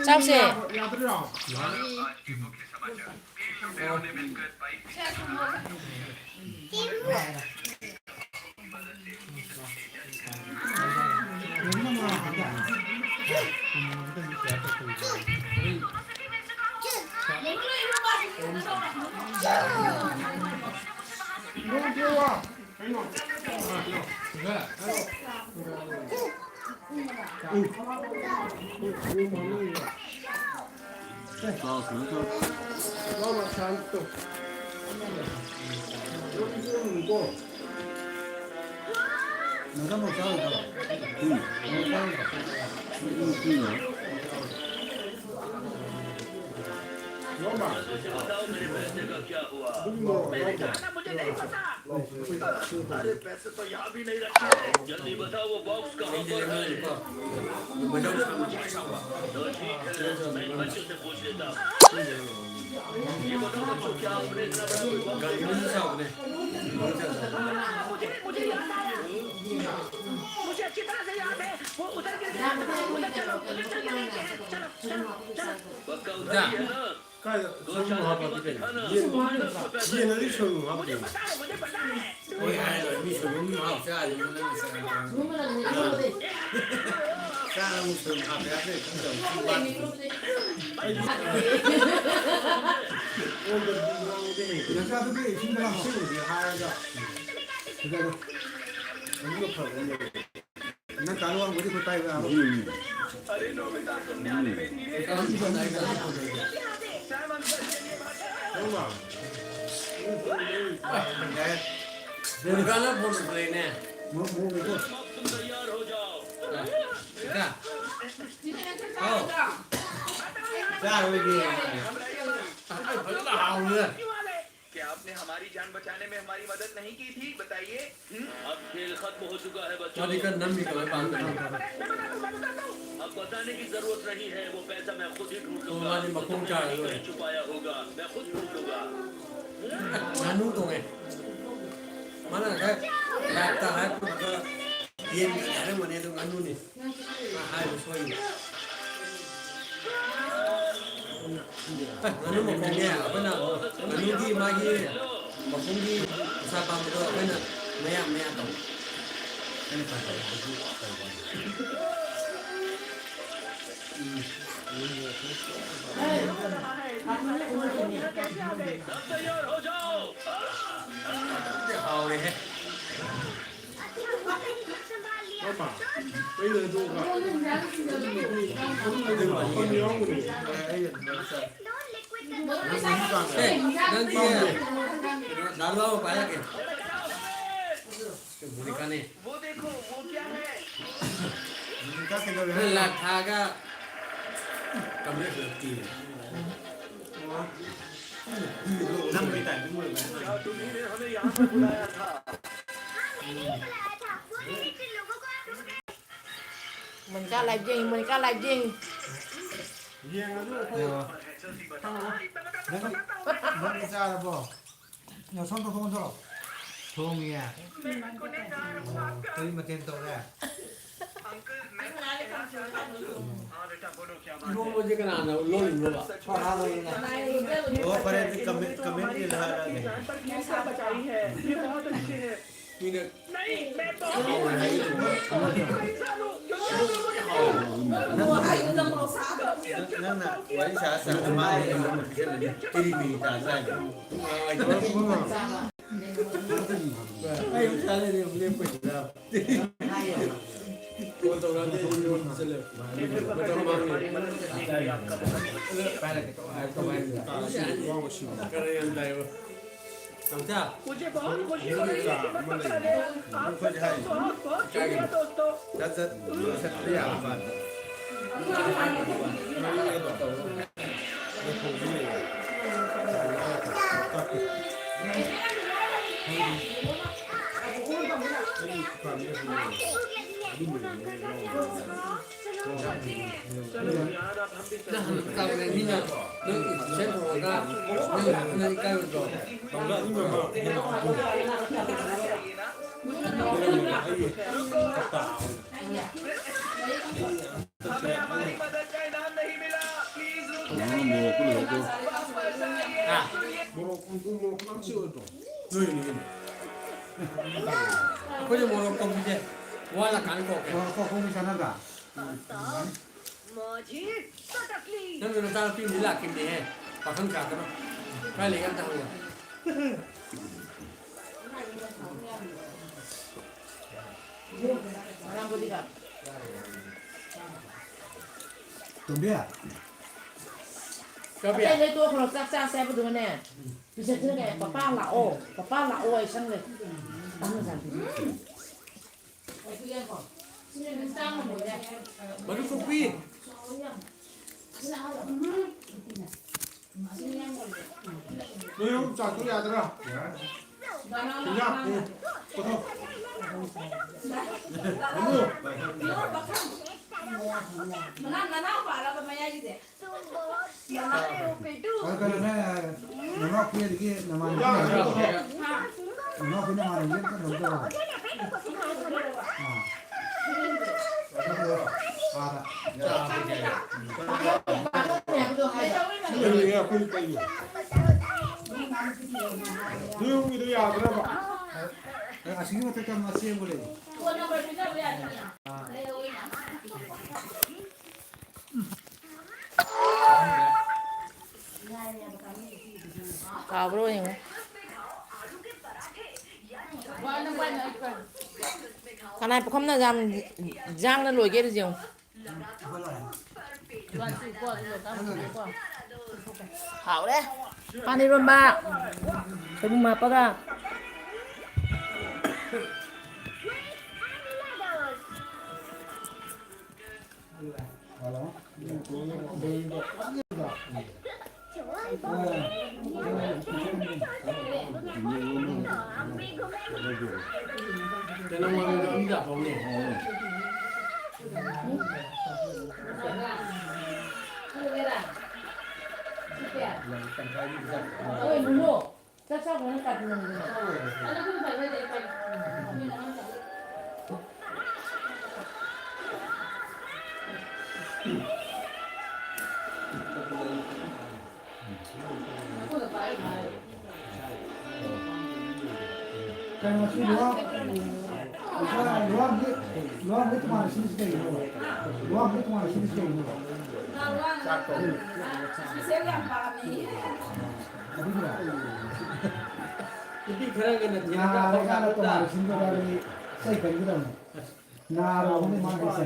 ꯆꯥꯎꯁꯦ꯫ ये बताओ बच्चों, क्या आपने इतना बड़ा गुस्सा? गर्मी से साहब ने। मुझे, मुझे याद आया। मुझे अच्छी तरह से याद है, वो उधर गिर गया था। उधर चलो, उधर चल के देखते हैं। चलो, चलो, चलो। पक्का उधर ही है ना? ꯀꯥꯏꯗ? ꯁꯣꯔꯨꯝ ꯍꯥꯞꯄ ꯄꯤꯔꯛꯏ? ꯌꯦꯟ, ꯌꯦꯟ ꯑꯗꯨꯗꯤ ꯁꯣꯔꯨꯝ ꯍꯥꯞꯄ ꯄꯤꯔꯛꯏ꯫ ꯍꯣꯏ ꯍꯥꯏꯔꯣꯏ, ꯃꯤ ꯁꯣꯔꯨꯝ ꯍꯥꯞ ꯆꯥꯔꯤꯕ ꯅꯪꯅ ꯁꯦꯔꯥꯟ ꯇꯨꯔꯥꯟ꯫ ꯆꯥꯔꯕ ꯁꯣꯔꯨꯝ ꯍꯥꯞꯄ ꯌꯥꯗ꯭ꯔꯦ ꯈꯪꯗꯕ ꯁꯤ ꯋꯥꯠꯂꯤ꯫ ꯑꯩꯗꯤ ꯑꯣꯏꯗꯕꯗꯤ ꯉꯥꯡꯕꯗꯤ ꯍꯩꯇꯦ꯫ ꯅꯆꯥꯗꯨꯒꯤ ꯏꯁꯤꯡ ꯈꯔ ꯍꯥꯞꯆꯤꯜꯂꯨꯁꯦ ꯍꯥꯏꯔꯒ ꯐꯖꯅ ꯑꯗꯨꯒ ꯐꯕ ꯑꯃ ꯂꯩꯔꯦ꯫ ꯅꯪ ꯀꯥ ꯋꯥꯡꯕꯗꯤ ꯑꯩꯈꯣꯏ ꯄꯥꯏꯕ ꯌꯥꯕ? ꯎꯝ꯫ ꯃꯣꯅꯤꯀꯥꯅ ꯐꯣꯟ ꯇꯧꯁꯜꯂꯛꯏꯅꯦ꯫ ꯃꯣ-, ꯃꯣ-, ꯃꯣ-, ꯁꯤꯗ꯫ ꯍꯥꯎ꯫ ꯆꯥꯔꯣꯏꯒꯦ꯫ ꯑꯁ, ꯐꯖꯅ ꯍꯥꯎꯔꯦ꯫ क्या आपने हमारी जान बचाने में हमारी मदद नहीं की थी? बताइए। हम्म? अब खेल खत्म हो चुका है, बच्चों। ꯃꯥꯗꯤ ꯈꯔ ꯅꯝꯃꯤ ꯀꯃꯥꯏ ꯄꯥꯝꯗꯣꯏꯅꯣ? अब बताने की जरूरत नहीं है, वो पैसा मैं खुद ही ढूंढ लूंगा। ꯃꯥꯗꯤ ꯃꯈꯣꯡ ꯆꯥꯔꯒ ꯂꯣꯏꯔꯦ꯫ कहीं छुपाया होगा, मैं खुद ढूंढ लूंगा। ꯉꯥꯅꯨ ꯊꯣꯡꯉꯦ꯫ ꯃꯥꯅ ꯉꯁꯥꯏ ꯂꯥꯏꯞꯇ ꯍꯥꯏꯔꯛꯄꯗꯨꯗ ꯌꯦꯟꯒꯤ ꯍꯥꯏꯔꯝꯕꯅꯦ, ꯑꯗꯣ ꯉꯥꯅꯨꯅꯦ꯫ ꯃꯥ ꯍꯥꯏꯕ ꯁꯣꯏꯔꯤꯅꯦ꯫ ꯑꯦ, ꯉꯥꯅꯨ ꯃꯈꯣꯡꯅꯦ, ꯑꯩꯈꯣꯏꯅ ꯉꯥꯅꯨꯒꯤ ꯃꯥꯒꯤ ꯃꯈꯣꯡꯒꯤ ꯃꯁꯥ ꯄꯥꯝꯕꯗꯣ ꯑꯩꯈꯣꯏꯅ ꯃꯌꯥ ꯃꯌꯥ ꯇꯧꯕ꯫ ꯑꯩꯅ ꯐꯖꯕꯗꯨꯁꯨ ꯇꯧꯕ꯫ ꯎꯝ꯫ ꯌꯥꯝ ꯍꯥꯎꯔꯦꯍꯦ꯫ ꯃꯥꯃ, ꯑꯩꯅ ꯑꯗꯨ ꯃꯐꯝ ꯌꯥꯎꯕꯅꯦ꯫ ꯑꯦ, ꯅꯪꯒꯤ ꯀꯩꯅꯣ, ꯗꯥ ꯂꯨꯋꯥ ꯄꯥꯏꯔꯛꯀꯦ꯫ ꯃꯣꯅꯤꯀꯥꯅꯦ꯫ वो देखो, वो क्या है? ꯃꯣꯅꯤꯀꯥ ꯀꯩꯗꯧꯔꯦ ꯍꯥꯏꯅꯣ? ꯂꯥꯛ ꯊꯥꯒ ꯀꯝꯄ꯭ꯂꯦꯟ ꯇꯤ꯫ ꯅꯝꯕꯒꯤ ꯇꯥꯏꯃꯤꯡ ꯑꯣꯏꯕꯅꯦ꯫ क्या तुम्ही ने हमें यहाँ पर बुलाया था? ꯃꯣꯅꯤꯀꯥ ꯂꯥꯏꯕ ꯌꯦꯡꯉꯤ, ꯃꯣꯅꯤꯀꯥ ꯂꯥꯏꯕ ꯌꯦꯡꯉꯤ꯫ ꯌꯦꯡꯉꯁꯨ ꯑꯩꯈꯣꯏ ꯈꯪꯉꯔꯣꯏ꯫ ꯅꯪ, ꯅꯪꯗꯤ ꯆꯥꯔꯕꯣ? ꯅꯁꯝꯗꯣ ꯊꯣꯡꯗ꯭ꯔꯣ? ꯊꯣꯡꯉꯤꯌꯦ꯫ ꯑꯣ, ꯀꯔꯤ ꯃꯊꯦꯜ ꯇꯧꯔꯦ? ꯏꯔꯣꯟꯕꯁꯦ ꯀꯅꯥꯅ ꯂꯣꯜꯂꯤꯅꯣꯕ? ꯁꯣꯔꯥ ꯂꯣꯜꯂꯤꯅꯦ꯫ ꯑꯣ, ꯐꯔꯦ, ꯑꯗꯨꯗꯤ comment, comment ꯏꯜꯂꯛꯑꯒꯦ꯫ ꯃꯤꯅ ꯅꯪꯅ ꯋꯥꯔꯤ ꯁꯥ ꯁꯥꯅ ꯃꯥꯅ ꯑꯩꯉꯣꯟꯗ ꯄꯤꯁꯜꯂꯦ꯫ ꯇꯤꯔꯤ ꯃꯤꯔꯤ ꯇꯥ ꯆꯥꯏꯗꯣ꯫ ꯑꯩ ꯑꯃꯨꯛ ꯆꯥ ꯂꯩꯔꯦ, ꯑꯃꯨꯛ ꯂꯦꯞꯄ ꯌꯥꯗ꯭ꯔꯦ꯫ ꯐꯣꯟ ꯇꯧꯔꯛꯑꯗꯤ ꯑꯩ ꯌꯨꯝ ꯆꯠꯂꯦ꯫ ꯃꯇꯝ ꯃꯥꯡꯉꯦ꯫ ꯀꯔꯟ ꯌꯥꯝ ꯇꯥꯏꯕ꯫ ꯆꯥꯎꯊ꯫ मुझे बहुत खुशी हो रही है कि पता है, आप सबका बहुत बहुत शुक्रिया दोस्तों। ꯅꯪ ꯍꯥꯟꯅ ꯀꯥꯎꯔꯦ, ꯃꯤꯅ ꯅꯪ ꯏꯟꯐꯦꯛꯁꯟ ꯇꯧꯔꯒ ꯅꯪ ꯂꯥꯛꯅ ꯏꯀꯥꯏꯔꯣꯏꯗ꯭ꯔꯣ? हमें हमारी मदद का इनाम नहीं मिला। प्लीज रुक जाइए। वापस आइए। हाँ। ꯑꯩꯈꯣꯏꯗꯤ ꯃꯣꯔꯣꯛ ꯀꯧꯕꯤꯁꯦ ꯋꯥꯠꯂꯀꯥꯟꯗ ꯀꯧꯀꯦ꯫ ꯃꯣꯔꯣꯛ ꯀꯧꯕ ꯆꯥꯅꯕ꯭ꯔꯥ? ꯅꯪꯒꯤ ꯅꯆꯥꯅꯨꯄꯤ ꯑꯃꯗꯤ ꯂꯥꯛꯈꯤꯕꯅꯦꯍꯦ, ꯄꯥꯈꯪ ꯁꯥꯗꯅ꯫ ꯀꯥꯏ ꯂꯩꯒꯦ ꯑꯝꯇ ꯍꯪꯉꯣ꯫ ꯇꯣꯝꯕꯤ꯫ ꯇꯣꯝꯕꯤ꯫ ꯑꯇꯩ ꯂꯣꯏ ꯇꯣꯛꯈ꯭ꯔꯣ, ꯆꯥꯛ ꯆꯥꯁꯦ ꯍꯥꯏꯕꯗꯨꯒꯅꯦ꯫ ꯄꯤꯖꯊꯣꯛꯑꯦ, "ꯄꯄꯥ ꯂꯥꯛꯑꯣ, ꯄꯄꯥ ꯂꯥꯛꯑꯣ" ꯍꯥꯏꯁꯟꯂꯦ꯫ ꯃꯔꯨ ꯀꯣꯛꯄꯤ꯫ ꯅꯣꯏ ꯑꯍꯨꯝ ꯆꯥꯛꯇꯣ ꯌꯥꯗ꯭ꯔꯥ? ꯌꯥꯔꯦ꯫ ꯌꯥ, ꯎꯝ, ꯄꯨꯊꯣꯛ꯫ ꯃꯔꯨ꯫ ꯃꯅꯥꯎ, ꯅꯅꯥꯎ ꯄꯥꯔꯕ ꯃꯌꯥꯏꯒꯤꯁꯦ? ꯑꯗꯨ ꯀꯩꯅꯣꯅꯦ, ꯅꯅꯥꯎꯄꯤ ꯑꯗꯒꯤ ꯅꯃꯥꯟꯅꯕꯤ, ꯅꯅꯥꯎꯄꯤ ꯅꯃꯥꯟꯅꯕꯤ ꯑꯝꯇ ꯂꯧꯖꯔꯣ꯫ ꯑꯥ꯫ ꯑꯗꯨꯒ ꯑꯥꯗ꯫ ꯑꯁꯤꯒꯤ ꯃꯊꯛꯇ ꯑꯃ ꯑꯁꯦꯡꯕ ꯂꯩ꯫ ꯀꯥꯎꯕ꯭ꯔꯥ ꯌꯦꯡꯉꯨ꯫ ꯀꯅꯥꯏ ꯄꯨꯈꯝꯅ ꯌꯥꯝ ꯌꯥꯡꯅ ꯂꯣꯏꯒꯦ ꯑꯗꯨ ꯌꯦꯡꯉꯨ꯫ ꯍꯥꯎꯔꯦ꯫ ꯄꯥꯟ ꯏꯔꯣꯟꯕ꯫ ꯁꯣꯏꯕꯨꯝ ꯍꯥꯞꯄꯒ꯫ ꯆꯥꯛ ꯆꯥꯕ ꯅꯪ ꯀꯥꯇꯤꯟ ꯂꯩꯕꯗꯣ꯫ ꯀꯩꯅꯣꯁꯤ ꯂꯨꯍꯣꯡ-, ꯂꯨꯍꯣꯡꯕꯒꯤ ꯇꯣꯉꯥꯟꯅ ꯁꯤꯜꯂꯤꯁꯤ ꯀꯩꯒꯤꯅꯣꯕ? ꯂꯨꯍꯣꯡꯕꯒꯤ ꯇꯣꯉꯥꯟꯅ ꯁꯤꯜꯂꯤꯁꯤ ꯀꯩꯒꯤꯅꯣꯕ? ꯆꯥꯛ ꯇꯧꯕ꯫ ꯏꯁꯄꯤꯁꯦꯜ ꯌꯥꯝ ꯄꯥꯝꯃꯤ꯫ ꯑꯗꯨꯒꯤꯔꯣ? ꯅꯨꯄꯤ ꯈꯔꯒꯅ ꯊꯦꯡꯅ ꯅꯥꯔꯀꯥꯟꯗ ꯇꯣꯉꯥꯟꯅ ꯁꯤꯟꯕ ꯌꯥꯎꯔꯗꯤ ꯆꯩ ꯀꯟꯒꯗꯕꯅꯤ꯫ ꯅꯥꯔꯨꯕꯅꯤ ꯃꯥꯒꯤꯁꯦ꯫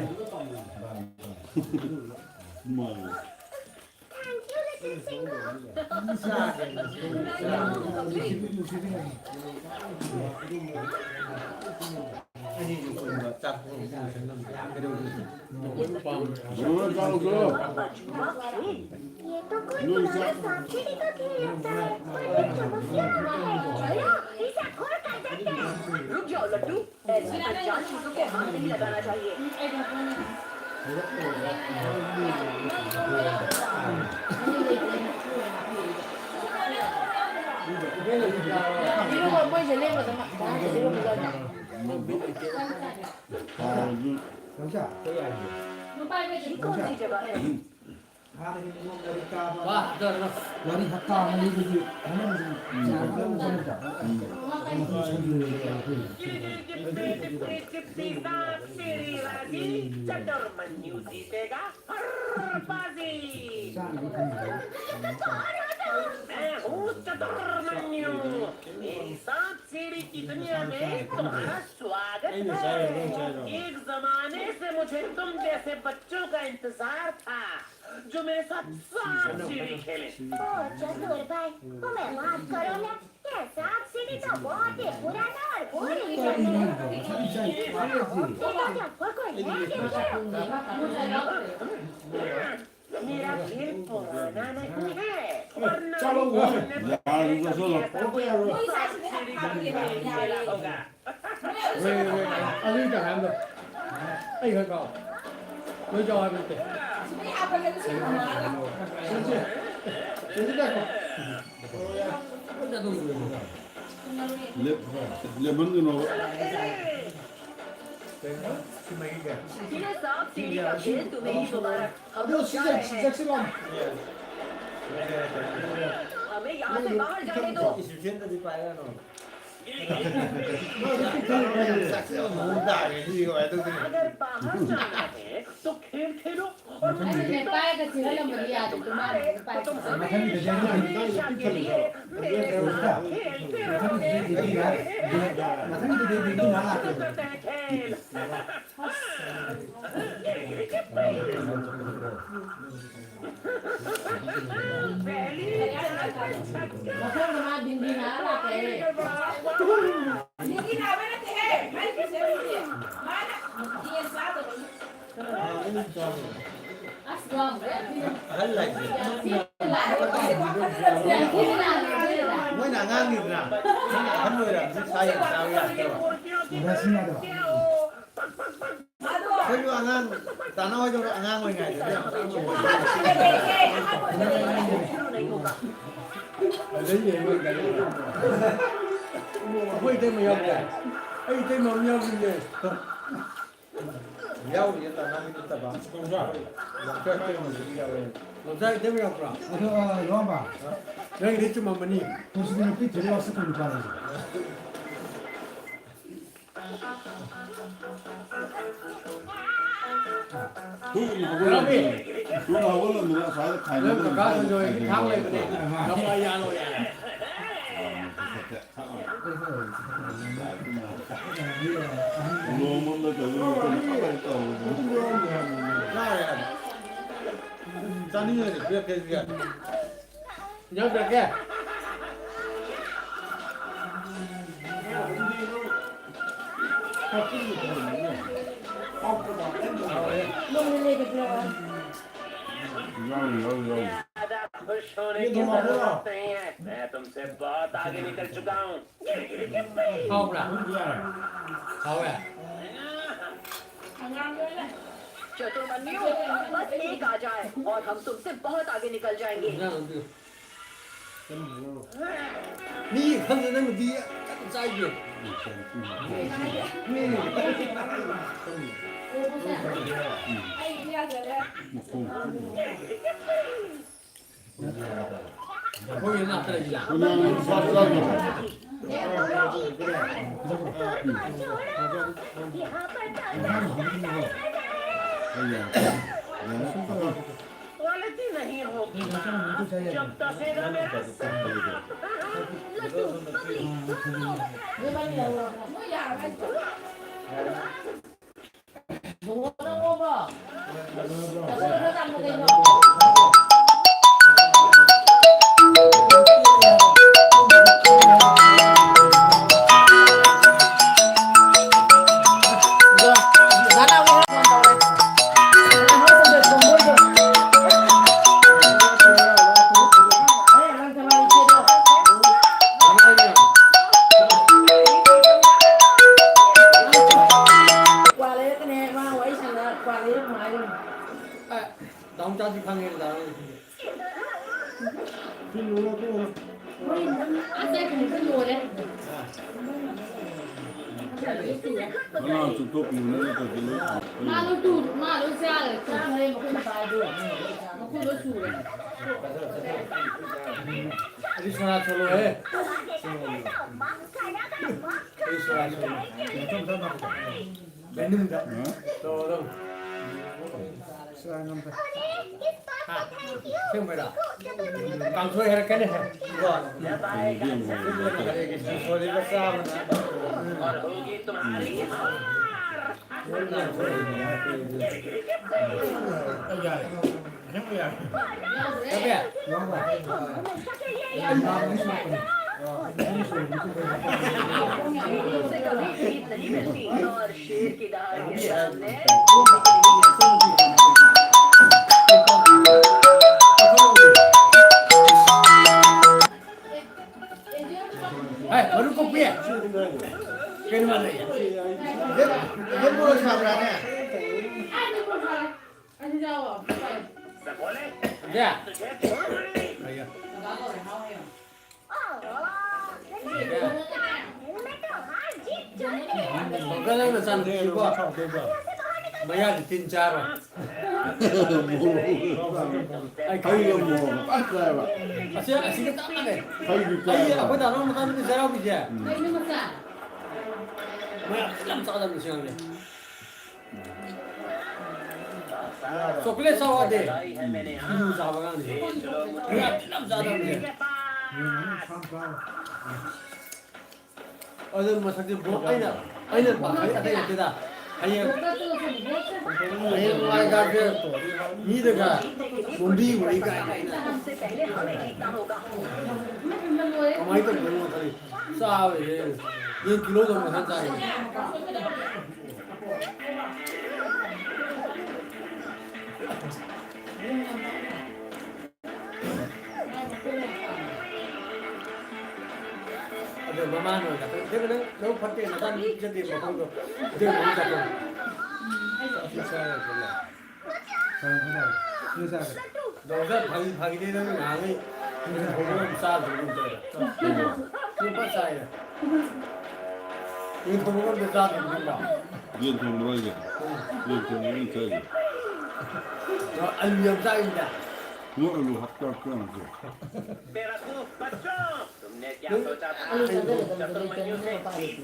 ये तो कोई पुराना सांप सीढ़ी का खेल लगता है। चलो, इसे खोल कर देखते हैं। रुक जाओ लड्डू, ऐसी अनजान चीजों को हाथ नहीं लगाना चाहिए। ꯍꯥꯟꯅꯒꯤ ꯃꯑꯣꯡ ꯂꯥꯏꯔꯤꯛ ꯀꯥꯕ, ꯂꯥꯏꯔꯤꯛ ꯍꯞꯇꯥ ꯑꯅꯤꯗꯒꯤ ꯍꯣꯠꯅꯕꯗꯤ ꯌꯥꯝ ꯀꯟꯅ ꯆꯪꯗ꯭ꯔꯥ? ꯃꯈꯣꯏ ꯁꯟꯗꯦ ꯑꯣꯏꯔꯦ ꯑꯩꯈꯣꯏ꯫ ꯆꯤꯔꯤꯒꯤ ꯄ꯭ꯔꯤꯊꯤꯕꯤ ꯆꯤꯞꯁꯤ ꯁꯥꯞ ꯁꯤꯔꯤ ꯔꯥꯖꯤ ꯆꯇꯨꯔꯃꯟꯌꯨ ꯖꯤꯇꯦꯒꯥ ꯍꯔ ꯕꯥꯖꯤ꯫ ꯆꯥꯅꯕ ꯊꯝꯕꯤꯔꯣ꯫ मैं हूँ चतुर्मन्यु। मेरी सांप सीढ़ी की दुनिया में तुम्हारा स्वागत है। एक जमाने से मुझे तुम जैसे बच्चों का इंतजार था, जो मेरे साथ सांप सीढ़ी खेले। ओ चतुर भाई, हमें माफ करो ना, ये सांप सीढ़ी तो बहुत ही पुराना और बोरिंग है। ये तो चप्पल को लेके मेरा दिल पुराना नहीं है, वरना चलो, वो ऐसा कोई ऐसा सीढ़ी का खेल खेला होगा। 왜, 왜, 아, 여기다, 안 돼. 아, 이거 봐. 여기다 하면 돼. ले, लेमन के नो। ये सब सीढ़ी का खेल तुम्हें ही दोबारा हम लोग जा रहे हैं। हमें यहाँ से बाहर जाने दो। अगर बाहर जाना है तो खेल खेलो और मुझे तो तुम्हारे तो तुम्हारे हमेशा के लिए मेरे साथ खेलते रहोगे। खेल खेल। ꯃꯣꯏꯅ ꯑꯉꯥꯡꯅꯤꯗꯅ, ꯃꯣꯏꯅ ꯑꯍꯟ ꯑꯣꯏꯔꯕꯅꯤꯅ ꯁꯥ ꯌꯦꯟ ꯆꯥꯕ ꯌꯥꯗꯦꯕ꯫ ꯑꯩꯁꯨ ꯑꯉꯥꯡ, ꯇꯥꯅ ꯍꯣꯏꯗꯧꯅ ꯑꯉꯥꯡ ꯑꯣꯏꯔꯤꯉꯩꯗ ꯌꯥꯝ ꯑꯉꯥꯡ ꯑꯣꯏꯔꯤꯉꯩꯗ꯫ ꯑꯗꯩ ꯌꯦꯡꯉꯣ ꯒꯥꯔꯤ꯫ ꯑꯩꯈꯣꯏ ꯏꯇꯩꯃ ꯌꯥꯎꯗꯦ꯫ ꯑꯩ ꯏꯇꯩꯃ ꯑꯃ ꯌꯥꯎꯗꯦ꯫ ꯌꯥꯎꯔꯤꯌꯦ, ꯇꯥꯅ ꯍꯣꯏ ꯅꯠꯇꯕ꯫ ꯂꯝꯖꯥ ꯏꯇꯩꯃ ꯌꯥꯎꯋꯦ꯫ ꯂꯝꯖꯥ ꯏꯇꯩꯃ ꯌꯥꯎꯕ꯭ꯔꯣ? ꯑꯗꯣ, ꯑ, ꯂꯨꯍꯣꯡꯕ꯫ ꯅꯪꯒꯤꯗꯤ ꯆꯨꯝꯃꯝꯃꯅꯤ꯫ ꯍꯧꯖꯤꯛꯇꯤ ꯅꯨꯄꯤ ꯊꯤꯔꯦ, ꯋꯥꯁꯛ ꯀꯨꯟ ꯅꯤꯄꯥꯟ ꯂꯩꯔꯦ꯫ ꯊꯨꯅ ꯍꯧꯒꯠꯂꯝꯃꯤ꯫ ꯊꯨꯅ ꯍꯧꯒꯠꯂꯝꯃꯤꯅ ꯑꯁ꯭ꯋꯥꯏꯗ ꯈꯥꯏꯅꯗꯅ ꯅꯪ ꯀꯀꯥ ꯁꯟꯖꯣꯏꯒꯤ ꯊꯥꯡ ꯂꯩꯕꯅꯦ꯫ ꯅꯃꯥ ꯌꯥꯜꯂꯣ ꯌꯥꯔꯦ꯫ ꯂꯣꯡꯕꯝꯗ ꯇꯧꯔꯤ ꯃꯇꯝꯗ ꯀꯃꯥꯏꯅ ꯇꯧꯔꯤꯅꯣ? ꯆꯥꯔꯦ ꯍꯥꯏꯕ꯫ ꯆꯥꯅꯤꯡꯉꯗꯤ ꯄꯤꯔꯛꯀꯦ ꯁꯤꯒ꯫ ꯌꯥꯎꯗ꯭ꯔꯒꯦ? ꯌꯥꯎꯔꯤ, ꯌꯥꯎꯔꯤ, ꯌꯥꯎꯔꯤ꯫ ज्यादा खुश होने की जरूरत नहीं है। मैं तुमसे बहुत आगे निकल चुका हूँ। ꯍꯥꯎꯕ꯭ꯔꯥ? ꯍꯥꯎꯋꯦ꯫ चतुर्मन्यु, बस एक आ जाए और हम तुमसे बहुत आगे निकल जाएंगे। ꯃꯤ ꯈꯪꯗꯦ ꯅꯪ ꯅꯨꯄꯤ ꯀꯟꯅ ꯆꯥꯏꯗꯣ꯫ ꯑꯩꯈꯣꯏ ꯉꯥꯛꯇ ꯂꯩꯁꯤꯜꯂꯦ꯫ गलती नहीं होगी। जब दसेगा मेरा साथ। लड्डू, बबली, ꯗꯥꯎꯟ ꯆꯥꯁꯤ ꯈꯪꯉꯦ, ꯗꯥꯎꯟ꯫ ꯃꯅꯥ ꯆꯨꯞꯊꯣꯛꯄꯤꯕꯅ ꯅꯠꯇ꯭ꯔꯗꯤ ꯂꯣꯏ ꯍꯥꯎ-, ꯃꯥ ꯂꯣꯏ ꯇꯨ-, ꯃꯥ ꯂꯣꯏ ꯆꯥꯔꯦ꯫ ꯇꯨ ꯈꯔ ꯃꯈꯨꯠ ꯃꯄꯥꯗꯣ꯫ ꯃꯈꯨꯠ ꯂꯣꯏ ꯁꯨꯔꯦ꯫ ꯑꯗꯨ ꯁꯣꯔꯥ ꯊꯣꯛꯂꯛꯑꯣꯍꯦ꯫ ꯑꯗꯨ ꯁꯣꯔꯥ ꯊꯣꯛꯂꯛꯑꯣ꯫ ꯂꯩꯅꯨꯡꯗ꯫ ꯎꯝ꯫ ꯇꯧꯔꯣ꯫ ꯍꯥ? ꯑꯁꯦꯡꯕꯩꯔꯣ? ꯀꯥꯡꯁꯣꯏ ꯍꯥꯏꯔꯛꯀꯅꯤ ꯍꯥꯏ꯫ ꯀꯩꯅꯣꯗꯤ ꯌꯥꯝ ꯍꯥꯎꯋꯦ꯫ ꯁꯣꯔꯤꯒ ꯆꯥꯕꯅ꯫ ꯎꯝ꯫ ꯌꯥꯔꯦ꯫ ꯍꯥꯏ, ꯃꯔꯨ ꯀꯣꯛꯄꯤ꯫ ꯀꯩꯅꯣ ꯃꯥ ꯂꯩ? ꯌꯦꯟ ꯃꯣꯔꯣꯛ ꯁꯥꯕ꯭ꯔꯥꯅꯦ? ꯌꯥ꯫ ꯄꯪꯀꯖ ꯅꯪ ꯅꯆꯥꯅꯨꯄꯤꯁꯤꯕꯣ꯫ ꯃꯌꯥꯗꯤ ꯇꯤꯟ ꯆꯥꯔꯣ꯫ ꯑꯩ ꯈꯪꯉꯦ꯫ ꯍꯩꯒ ꯃꯣꯔꯣꯛ ꯐꯖꯅ ꯆꯥꯏꯕ꯫ ꯑꯁꯤ, ꯑꯁꯤꯒ ꯆꯞ ꯃꯥꯟꯅꯩ꯫ ꯍꯩꯗꯤ ꯑꯩ, ꯆꯥꯏꯕ꯫ ꯑꯩꯈꯣꯏ ꯗꯥ ꯅꯥꯎ ꯃꯆꯥꯅꯨꯄꯤ ꯆꯩꯔꯥꯎꯕꯤꯁꯦ꯫ ꯎꯝ꯫ ꯃꯌꯥ ꯌꯥꯝ ꯆꯥꯗꯕꯅꯤ ꯁꯤ ꯑꯉꯥꯡꯁꯦ꯫ ꯆꯣꯀ꯭ꯂꯦꯠ ꯆꯥꯎ ꯌꯥꯗꯦ꯫ ꯁꯤꯡꯖꯨ ꯆꯥꯕ ꯑꯉꯥꯡꯅꯤ꯫ ꯌꯥꯝ ꯊꯤꯅ ꯆꯥꯗꯕꯅꯦ꯫ ꯑꯗꯨ ꯃꯁꯛꯇꯤ ꯕ꯭ꯔꯣ ꯑꯩꯅ, ꯑꯩꯅ ꯄꯥꯝꯕꯗꯤ ꯑꯇꯩ ꯅꯠꯇꯦꯗ꯫ ꯍꯌꯦꯡ, ꯍꯌꯦꯡ ꯋꯥꯏꯒꯥꯁꯦ ꯃꯤꯗꯒ ꯃꯣꯝꯕꯤ ꯋꯥꯔꯤ ꯀꯥꯏꯅ ꯀꯃꯥꯏꯅ ꯇꯧꯗꯣꯏꯅꯣ ꯈꯜꯂꯤ꯫ ꯆꯥꯕꯁꯦ ꯌꯦꯟ ꯀꯤꯂꯣꯗꯣ ꯃꯊꯟ ꯆꯥꯏꯌꯦ꯫ ꯑꯗꯣ ꯃꯃꯥꯅ ꯑꯣꯏꯅ ꯏꯇꯩꯃ ꯅꯪ ꯂꯧ ꯐꯠꯇꯦ, ꯅꯆꯥꯅꯨꯄꯤ ꯄꯤꯖꯗꯦ ꯃꯈꯣꯡꯗꯣ꯫ ꯏꯇꯩꯃ ꯅꯪ ꯆꯠꯈ꯭ꯔꯣ꯫ ꯗꯣꯛꯇꯔ, ꯐꯥꯒꯤ ꯐꯥꯒꯤꯗꯤ ꯅꯪ ꯉꯥꯡꯉꯤ꯫ ꯌꯦꯟ ꯊꯣꯡꯕ ꯑꯃ ꯆꯥꯗ꯭ꯔꯤꯒꯨꯝ ꯇꯧꯔꯦ꯫ ꯌꯦꯟ ꯐꯖꯅ ꯆꯥꯏꯅꯦ꯫ ꯌꯦꯟ ꯊꯣꯡꯕ ꯑꯝꯇ ꯆꯥꯗ꯭ꯔꯤꯕꯣ ꯅꯪꯕꯣ? ꯌꯦꯟ ꯊꯣꯡꯕꯔꯣ ꯍꯥꯏꯁꯦ? ꯎꯝ꯫ ꯌꯦꯟ ꯊꯣꯡꯕ ꯑꯣꯏꯅ ꯆꯥꯏꯅꯦ꯫ ꯑꯂꯨ ꯌꯥꯝ ꯆꯥꯏꯅꯦ꯫ ꯅꯣꯏ ꯑꯂꯨ ꯍꯥꯞꯇ ꯍꯥꯞꯇ ꯌꯥꯝ ꯆꯥꯏ꯫ ꯅꯪ ꯑꯂꯨ ꯆꯥꯖꯒꯗꯕꯗꯣ ꯂꯩꯇꯕꯅꯤꯅ ꯎꯄꯥꯏ ꯂꯩꯇꯦ꯫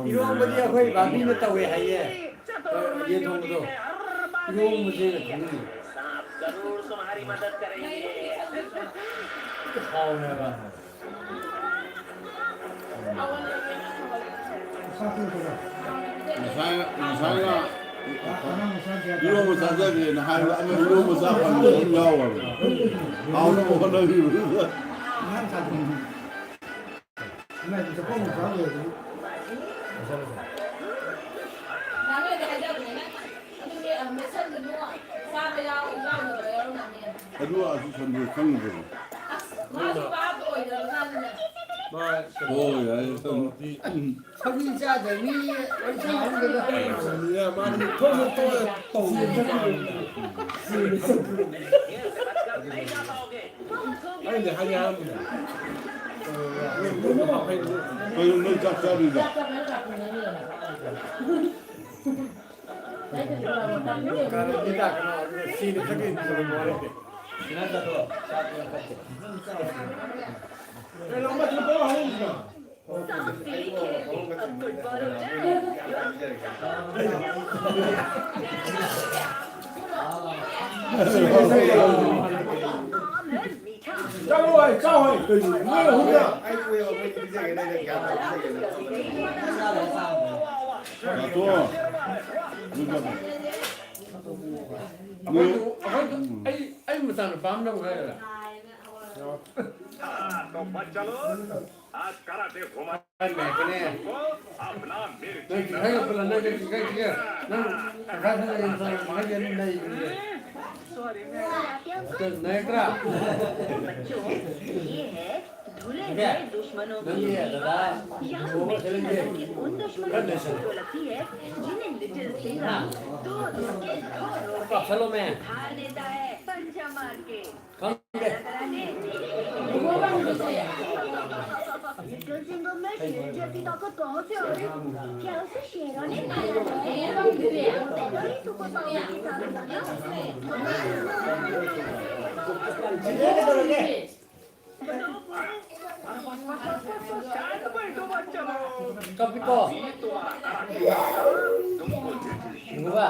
ꯏꯔꯣꯝꯕꯗꯤ ꯑꯩꯈꯣꯏ ꯚꯥꯕꯤꯅ ꯇꯧꯋꯦ ꯍꯥꯏꯌꯦ꯫ ꯌꯦꯟ ꯊꯣꯡꯕꯗꯣ꯫ ꯏꯔꯣꯝꯕꯁꯦ ꯊꯣꯡꯉꯤꯅꯦ꯫ ꯍꯥꯎꯋꯦ ꯍꯥꯏꯕ꯫ ꯉꯁꯥꯏ, ꯉꯁꯥꯏꯅ ꯏꯔꯣꯝꯕ ꯆꯥꯖꯒꯦꯅ ꯍꯥꯏꯕ, ꯑꯃ ꯏꯔꯣꯝꯕ ꯆꯥ ꯐꯪꯗꯕ ꯑꯃ ꯌꯥꯎꯔꯕꯅꯦ꯫ ꯍꯥꯎꯅꯕ ꯍꯣꯠꯅꯕꯤꯕꯗꯨꯗ꯫ ꯑꯗꯨ ꯑꯁꯤ ꯁꯟꯗꯦ ꯈꯪꯗ꯭ꯔꯦ꯫ ꯍꯣꯏ, ꯌꯥꯏ, ꯈꯪꯗꯦ꯫ ꯁꯧꯒ꯭ꯔꯤ ꯆꯥꯗ꯭ꯔ ꯃꯤ ꯋꯥꯔꯤ ꯁꯥꯟꯅꯔꯝꯒꯗ꯭ꯔꯥ? ꯃꯥꯗꯤ ꯊꯣꯛ ꯊꯣꯛ ꯊꯣꯛꯑ ꯇꯧꯕꯅꯤ꯫ ꯑꯩꯗꯤ ꯍꯥꯏꯗꯤ ꯍꯥꯏꯔꯝꯕꯅꯦ꯫ ꯀꯩꯅꯣ ꯅꯣꯏ ꯆꯥꯛ ꯆꯥꯗ꯭ꯔꯤꯕꯣ? ꯆꯥꯎ ꯍꯥꯏ, ꯆꯥꯎ ꯍꯥꯏ, ꯀꯩꯅꯣ? ꯅꯣꯏ ꯑꯍꯨꯝꯅ꯫ ꯑꯩꯈꯣꯏꯁꯨ, ꯑꯩꯈꯣꯏꯁꯨ, ꯑꯩ, ꯑꯩ ꯃꯆꯥꯅꯨꯄꯥ ꯑꯃꯅ ꯑꯃꯨꯛ ꯍꯥꯏꯔꯒ꯫ ꯅꯪ ꯀꯤꯍꯩ ꯄꯨꯜꯂ ꯅꯪ ꯀꯤꯍꯩ ꯀꯤꯍꯩ ꯅꯪ ꯇꯪꯈꯥꯏ ꯄꯨꯜꯂ ꯌꯦꯟ ꯆꯥꯔ ꯀꯤꯍꯩ ꯑꯅꯤ ꯂꯩꯕꯅꯦ꯫ ꯅꯠꯇ꯭ꯔꯥ? भूले हुए दुश्मनों की यहाँ मिट्टी नजर के उन दुश्मनों की फोटो लगती है, जिन्हें लिटिल सिंह राम दो दो के घोड़ों पे उतार देता है, पंजा मार के। लिटिल सिंह में शेर जैसी ताकत कहाँ से आ रही? क्या उसे शेरों ने पाला है? वो तो ही सुपर पावर के साथ बना। Kapiko. Buka.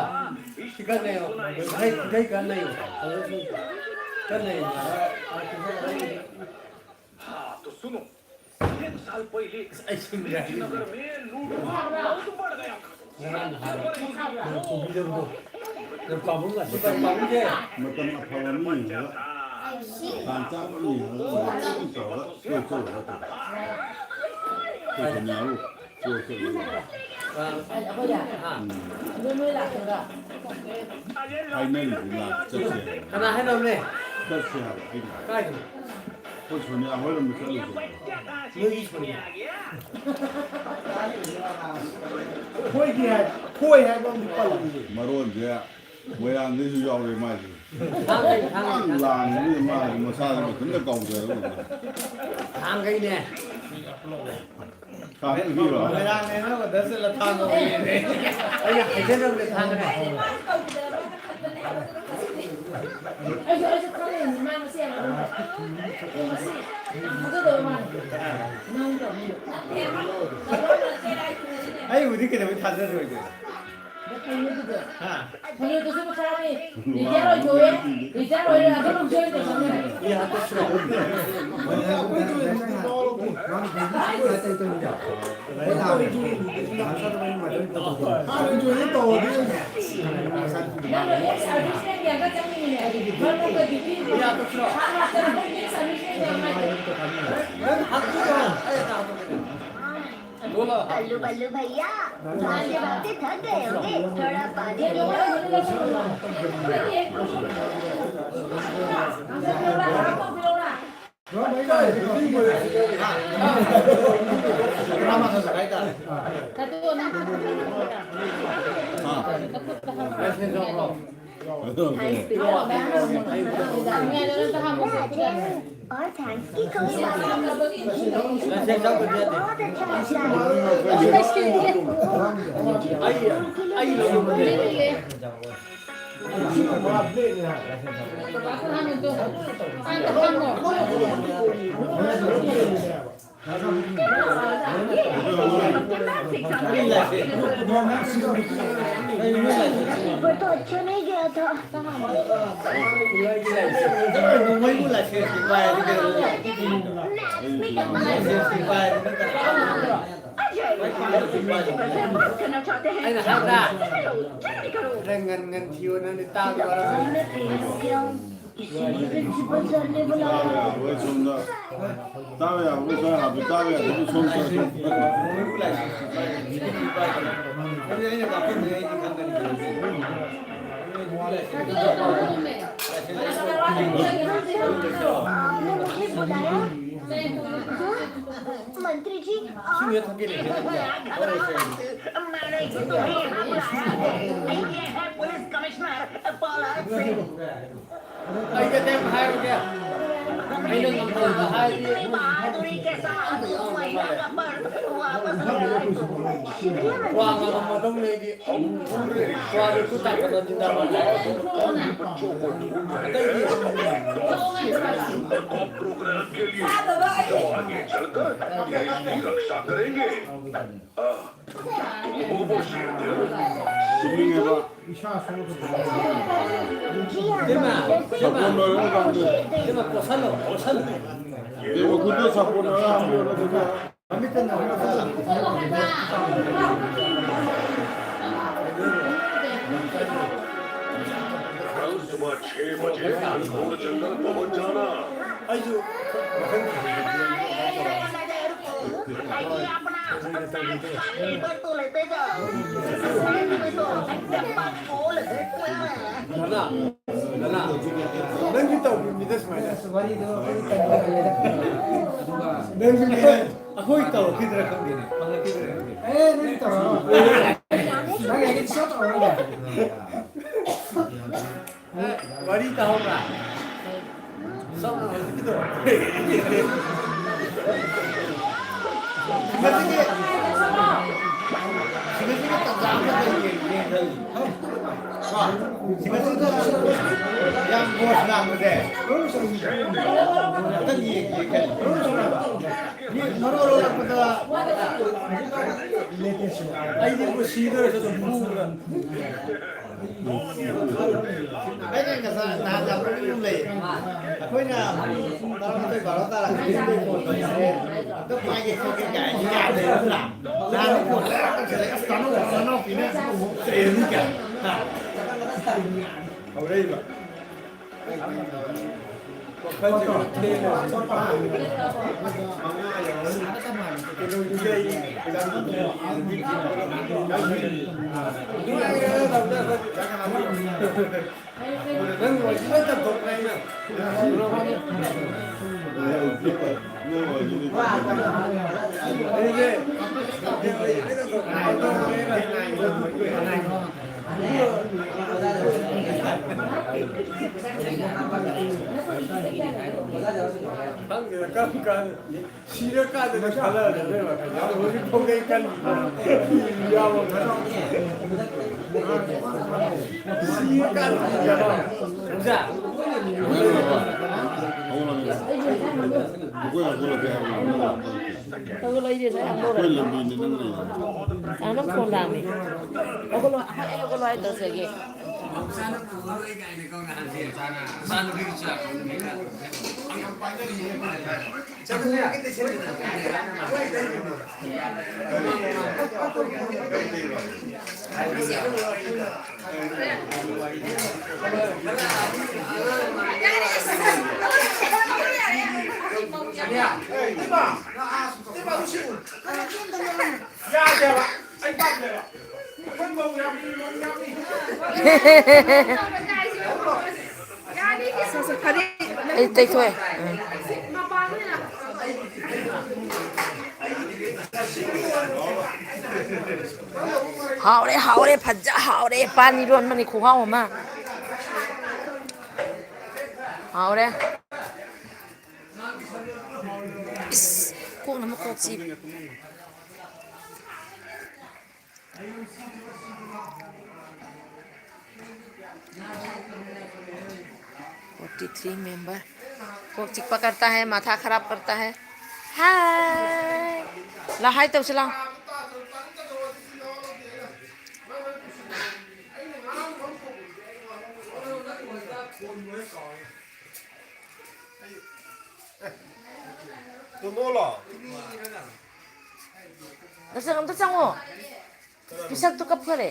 Chicken na yun. Hey, hey, kan na yun. Kan na yun. हाँ, तो सुनो, तीन साल पहले Ay, siyempre. नगर में लूटमार बहुत बढ़ गया था। Nagpabunga, si Pagpabunga. Matan apalami, ha? Tansa ko niya, ha? Matan sa, so, so, so. So, so, so. Ay, ako yan. Ah. Ano mo yung lasa ka? Ay, may nila. Kasi, Kanahin naman eh. Kasi, ay, Kain. Ko tshonya hore mo tshonya. Mo yi tshonya. Khoi ki hai, khoi hai bang di pala. Maron je. Moirang ni ju yao re ma ji. Thang kai, thang kai, thang kai. Lang ni ma ji, masala ma tun da kong je. Thang kai ne. Thang kai ni ba. Moirang ne na, das la thang kai ne. Ai ya, hai je na le thang kai. ꯑꯩ ꯍꯧꯖꯤꯛ ꯀꯩꯗꯧꯕꯩ ꯊꯥꯖꯔꯣꯏꯗꯣꯏꯅꯣ? ꯍꯥ? ꯐꯅꯦꯛꯇꯨꯁꯨ ꯄꯩꯁꯥꯅꯤ꯫ Retire ꯑꯣꯏꯊꯣꯛꯑꯦ꯫ Retire ꯑꯣꯏꯔꯦ꯫ ꯑꯗꯨꯝ join ꯇꯧꯁꯟꯅꯤ꯫ ꯅꯪ X ꯁꯥꯔꯚꯤꯁꯃꯦꯟꯒꯤ ꯑꯝꯇ ꯆꯪꯅꯤꯡꯉꯤꯅꯦ꯫ ꯃꯔꯛ ꯃꯔꯛꯇ ꯗ꯭ꯌꯨꯇꯤꯗꯨ ꯁꯥ ꯉꯥꯛꯇꯅ ꯑꯦꯛꯁ ꯁꯥꯔꯚꯤꯁꯃꯦꯟꯒꯤ ꯑꯃ ꯍꯥꯏꯗꯣ꯫ ꯀꯜꯂꯨ बल्लू भैया, भागते भागते थक गए होंगे, थोड़ा पानी पियो। और थैंक्स की कोई बात नहीं। बहुत अच्छा लगा। पर तो अच्छा नहीं गया था। ꯑꯩꯅ ꯍꯥꯏꯕ꯭ꯔꯥ? ꯈꯔ ꯉꯟ ꯉꯟ ꯊꯤꯌꯣ, ꯅꯪꯗꯤ ꯇꯥꯕ ꯌꯥꯎꯔꯝꯃꯅꯤ꯫ ꯇꯥꯕ ꯌꯥꯕ ꯁꯣꯝꯗ ꯇꯥꯕ ꯌꯥꯗꯕ ꯁꯣꯝ ꯆꯠꯊꯣꯛ꯫ आपने मुझे बुलाया? मंत्री जी, आप मैंने तुम्हें यहाँ बुलाया है। ये है पुलिस कमिश्नर पॉलक सिंह। ꯑꯩ ꯀꯩꯝ ꯍꯥꯏꯔꯨꯒꯦ꯫ ꯑꯩꯅ ꯉꯝꯗꯕ ꯍꯥꯏꯗꯤ ꯋꯥ ꯉꯥꯡꯕ ꯃꯇꯝꯗꯩꯗꯤ ꯋꯥꯗꯨ ꯈꯨꯠ ꯇꯥꯛꯄꯗ ꯆꯤꯟꯗꯥ ꯑꯇꯩꯗꯤ ꯄ꯭ꯔꯣꯒ꯭ꯔꯥꯝ ꯀꯦ ꯂꯤꯌꯦ ꯇꯣ ꯑꯥꯒꯦ ꯆꯜꯀꯔ ꯗꯦꯁ ꯀꯤ ꯔꯛꯁꯥ ꯀꯔꯦꯡꯒꯦ꯫ ꯇꯨꯝꯅꯤꯡꯉꯦꯕ꯫ ꯁꯥꯄꯣꯟ ꯂꯣꯏꯔꯒ ꯀꯥꯡꯕꯨ꯫ ꯃꯈꯨꯠꯇ ꯁꯥꯄꯣꯟ ꯂꯣꯏꯔꯒ ꯍꯥꯞꯄꯤꯔꯣ ꯑꯗꯨꯒ꯫ कल सुबह छह बजे घनघोर जंगल पहुंच जाना। ꯅꯪꯁꯨ ꯇꯧꯈꯤꯕꯅꯤꯗ ꯁꯨꯃꯥꯏꯅ꯫ ꯑꯁ, ꯋꯥꯔꯤꯗꯣ ꯑꯩꯈꯣꯏ ꯇꯟꯈ꯭ꯔꯦꯗ꯫ ꯑꯗꯨꯒ ꯅꯪꯁꯨ ꯑꯩꯈꯣꯏ ꯇꯧꯔꯛꯈꯤꯗ꯭ꯔꯥ ꯈꯪꯗꯦꯅꯦ, ꯐꯪꯉꯛꯈꯤꯗ꯭ꯔꯥ ꯈꯪꯗꯦ꯫ ꯑꯦ, ꯅꯪ ꯇꯧꯔꯛꯑꯣ꯫ ꯅꯪ ꯑꯩꯒꯤ ꯁꯣꯠ ꯇꯧꯔꯛꯑꯣ꯫ ꯑꯦ, ꯋꯥꯔꯤ ꯇꯥꯍꯧꯕ꯭ꯔꯥ? ꯁꯣꯝꯅ ꯍꯧꯖꯤꯛꯀꯤꯗꯣ꯫ ꯁꯤꯃꯁꯤꯒꯤ, ꯁꯤꯃꯁꯤꯒꯤ ꯇꯥꯟꯖꯥ ꯑꯃꯗ ꯌꯦꯡ-, ꯌꯦꯡ-, ꯀꯣ? ꯁꯤꯃꯁꯤꯗ ꯌꯥꯝ ꯕꯣꯁ ꯂꯥꯛꯄꯁꯦ꯫ ꯑꯝꯇꯪ ꯌꯦꯡꯒꯦ ꯈꯜꯂꯤ꯫ ꯃꯤ ꯃꯔꯣꯜ ꯂꯣꯜꯂꯛꯄꯗ ꯑꯩꯗꯤ ꯁꯤꯗꯧꯔꯁꯨ ꯑꯗꯨꯝ ꯐꯨꯕ꯭ꯔꯥ? ꯑꯩꯅ ꯉꯁꯥꯏ ꯅꯍꯥꯟ ꯌꯥꯝ ꯅꯣꯛꯅꯤꯡꯕ ꯑꯃ ꯂꯩ꯫ ꯑꯩꯈꯣꯏꯅ ꯄꯨꯡ ꯇꯔꯥꯃꯥꯊꯣꯏ ꯕꯥꯔꯣ ꯇꯥꯔꯛꯑꯗꯤ ꯌꯨꯝꯗꯩ ꯐꯣꯟ ꯇꯧꯔꯛꯑꯦ꯫ ꯑꯝꯇ ꯄꯥꯏꯒꯦ ꯈꯣꯠꯀꯦ ꯀꯥꯏꯅ ꯌꯥꯗꯦ ꯅꯠꯇ꯭ꯔꯥ? ꯅꯍꯥꯟꯗꯤ ꯐꯣꯟ ꯇꯧꯔꯛꯑꯒ ꯇꯧꯁꯜꯂꯛꯑꯦ꯫ "ꯑꯁ ꯇꯥꯃꯣ, ꯅꯅꯥꯎꯄꯤꯅ ꯆꯩꯔꯅꯤ" ꯀꯥꯏꯅ꯫ ꯍꯥ? ꯍꯧꯔꯛꯏꯕ꯫ ꯋꯥꯈꯜꯁꯦ ꯈꯔ ꯊꯦꯡꯅ ꯀꯩꯅꯣꯗꯨꯗꯤ ꯑꯩ ꯅꯪ ꯋꯥꯔꯤ ꯂꯣꯏ ꯇꯝꯊꯣꯛꯈ꯭ꯔꯦ ꯑꯩꯅ꯫ ꯑꯩꯁꯦ ꯈꯪꯗꯦꯗ ꯀꯔꯝ ꯀꯥꯟꯗ ꯁꯤꯔꯀꯥꯟꯗꯗꯤ ꯈꯜꯂꯛꯑꯗꯕꯅꯦꯕ꯫ ꯍꯧꯖꯤꯛ ꯐꯥꯎꯗꯤ ꯑꯩ ꯈꯜꯂꯤ꯫ ꯌꯥꯕ ꯈꯜꯂꯤ꯫ ꯁꯤꯔꯀꯥꯟꯗꯗꯤ ꯌꯥꯕ꯫ ꯑꯩꯈꯣꯏ ꯂꯝꯕꯤꯅꯤ ꯅꯪ ꯂꯩꯔꯤꯗꯣ꯫ ꯅꯪ ꯐꯣꯟ ꯂꯥꯛꯑꯝꯃꯦ꯫ ꯍꯧꯒꯠꯂꯣ, ꯍꯧꯒꯠꯂꯣ ꯍꯥꯏꯗ꯭ꯔꯣ ꯁꯤꯗꯒꯤ? ꯌꯥꯗꯦꯕ꯫ ꯑꯩ ꯄꯥꯝꯗꯦꯕ꯫ ꯑꯩꯈꯣꯏ ꯃꯧ ꯌꯥꯝꯃꯤ, ꯃꯧ ꯌꯥꯝꯃꯤ꯫ ꯑꯩ ꯇꯩꯊꯣꯛꯑꯦ꯫ ꯎꯝ꯫ ꯍꯥꯎꯔꯦ, ꯍꯥꯎꯔꯦ, ꯐꯖ ꯍꯥꯎꯔꯦ꯫ ꯄꯥꯟ ꯏꯔꯣꯟꯕꯅꯤ ꯈꯨꯍꯥꯎ ꯑꯃ꯫ ꯍꯥꯎꯔꯦ꯫ ꯏꯁ, ꯀꯣꯛꯅ ꯑꯃ ꯀꯣꯛ ꯆꯤꯛꯏ꯫ Forty three member. ꯀꯣꯛ ꯆꯤꯛꯄ ꯀꯔꯇꯥ ꯍꯦ, ꯃꯥꯊꯥ ꯈꯔꯥꯞ ꯀꯔꯇꯥ ꯍꯦ꯫ ꯍꯥꯏ꯫ ꯂꯥ, ꯍꯥꯏ ꯇꯧꯁꯤ ꯂꯥꯎ꯫ ꯇꯣꯃꯣꯂꯣ꯫ ꯅꯆꯟ ꯑꯝꯇ ꯆꯪꯉꯣ꯫ ꯄꯤꯁꯛꯇꯨ ꯀꯞꯈꯔꯦ꯫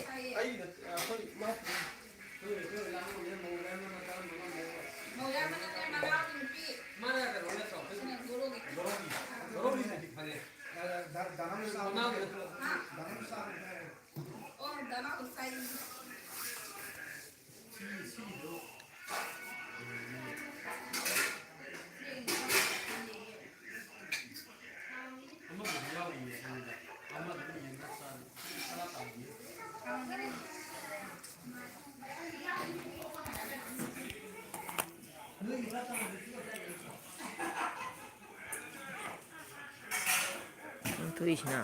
ꯅꯪ ꯊꯣꯛꯏꯁꯤꯅ꯫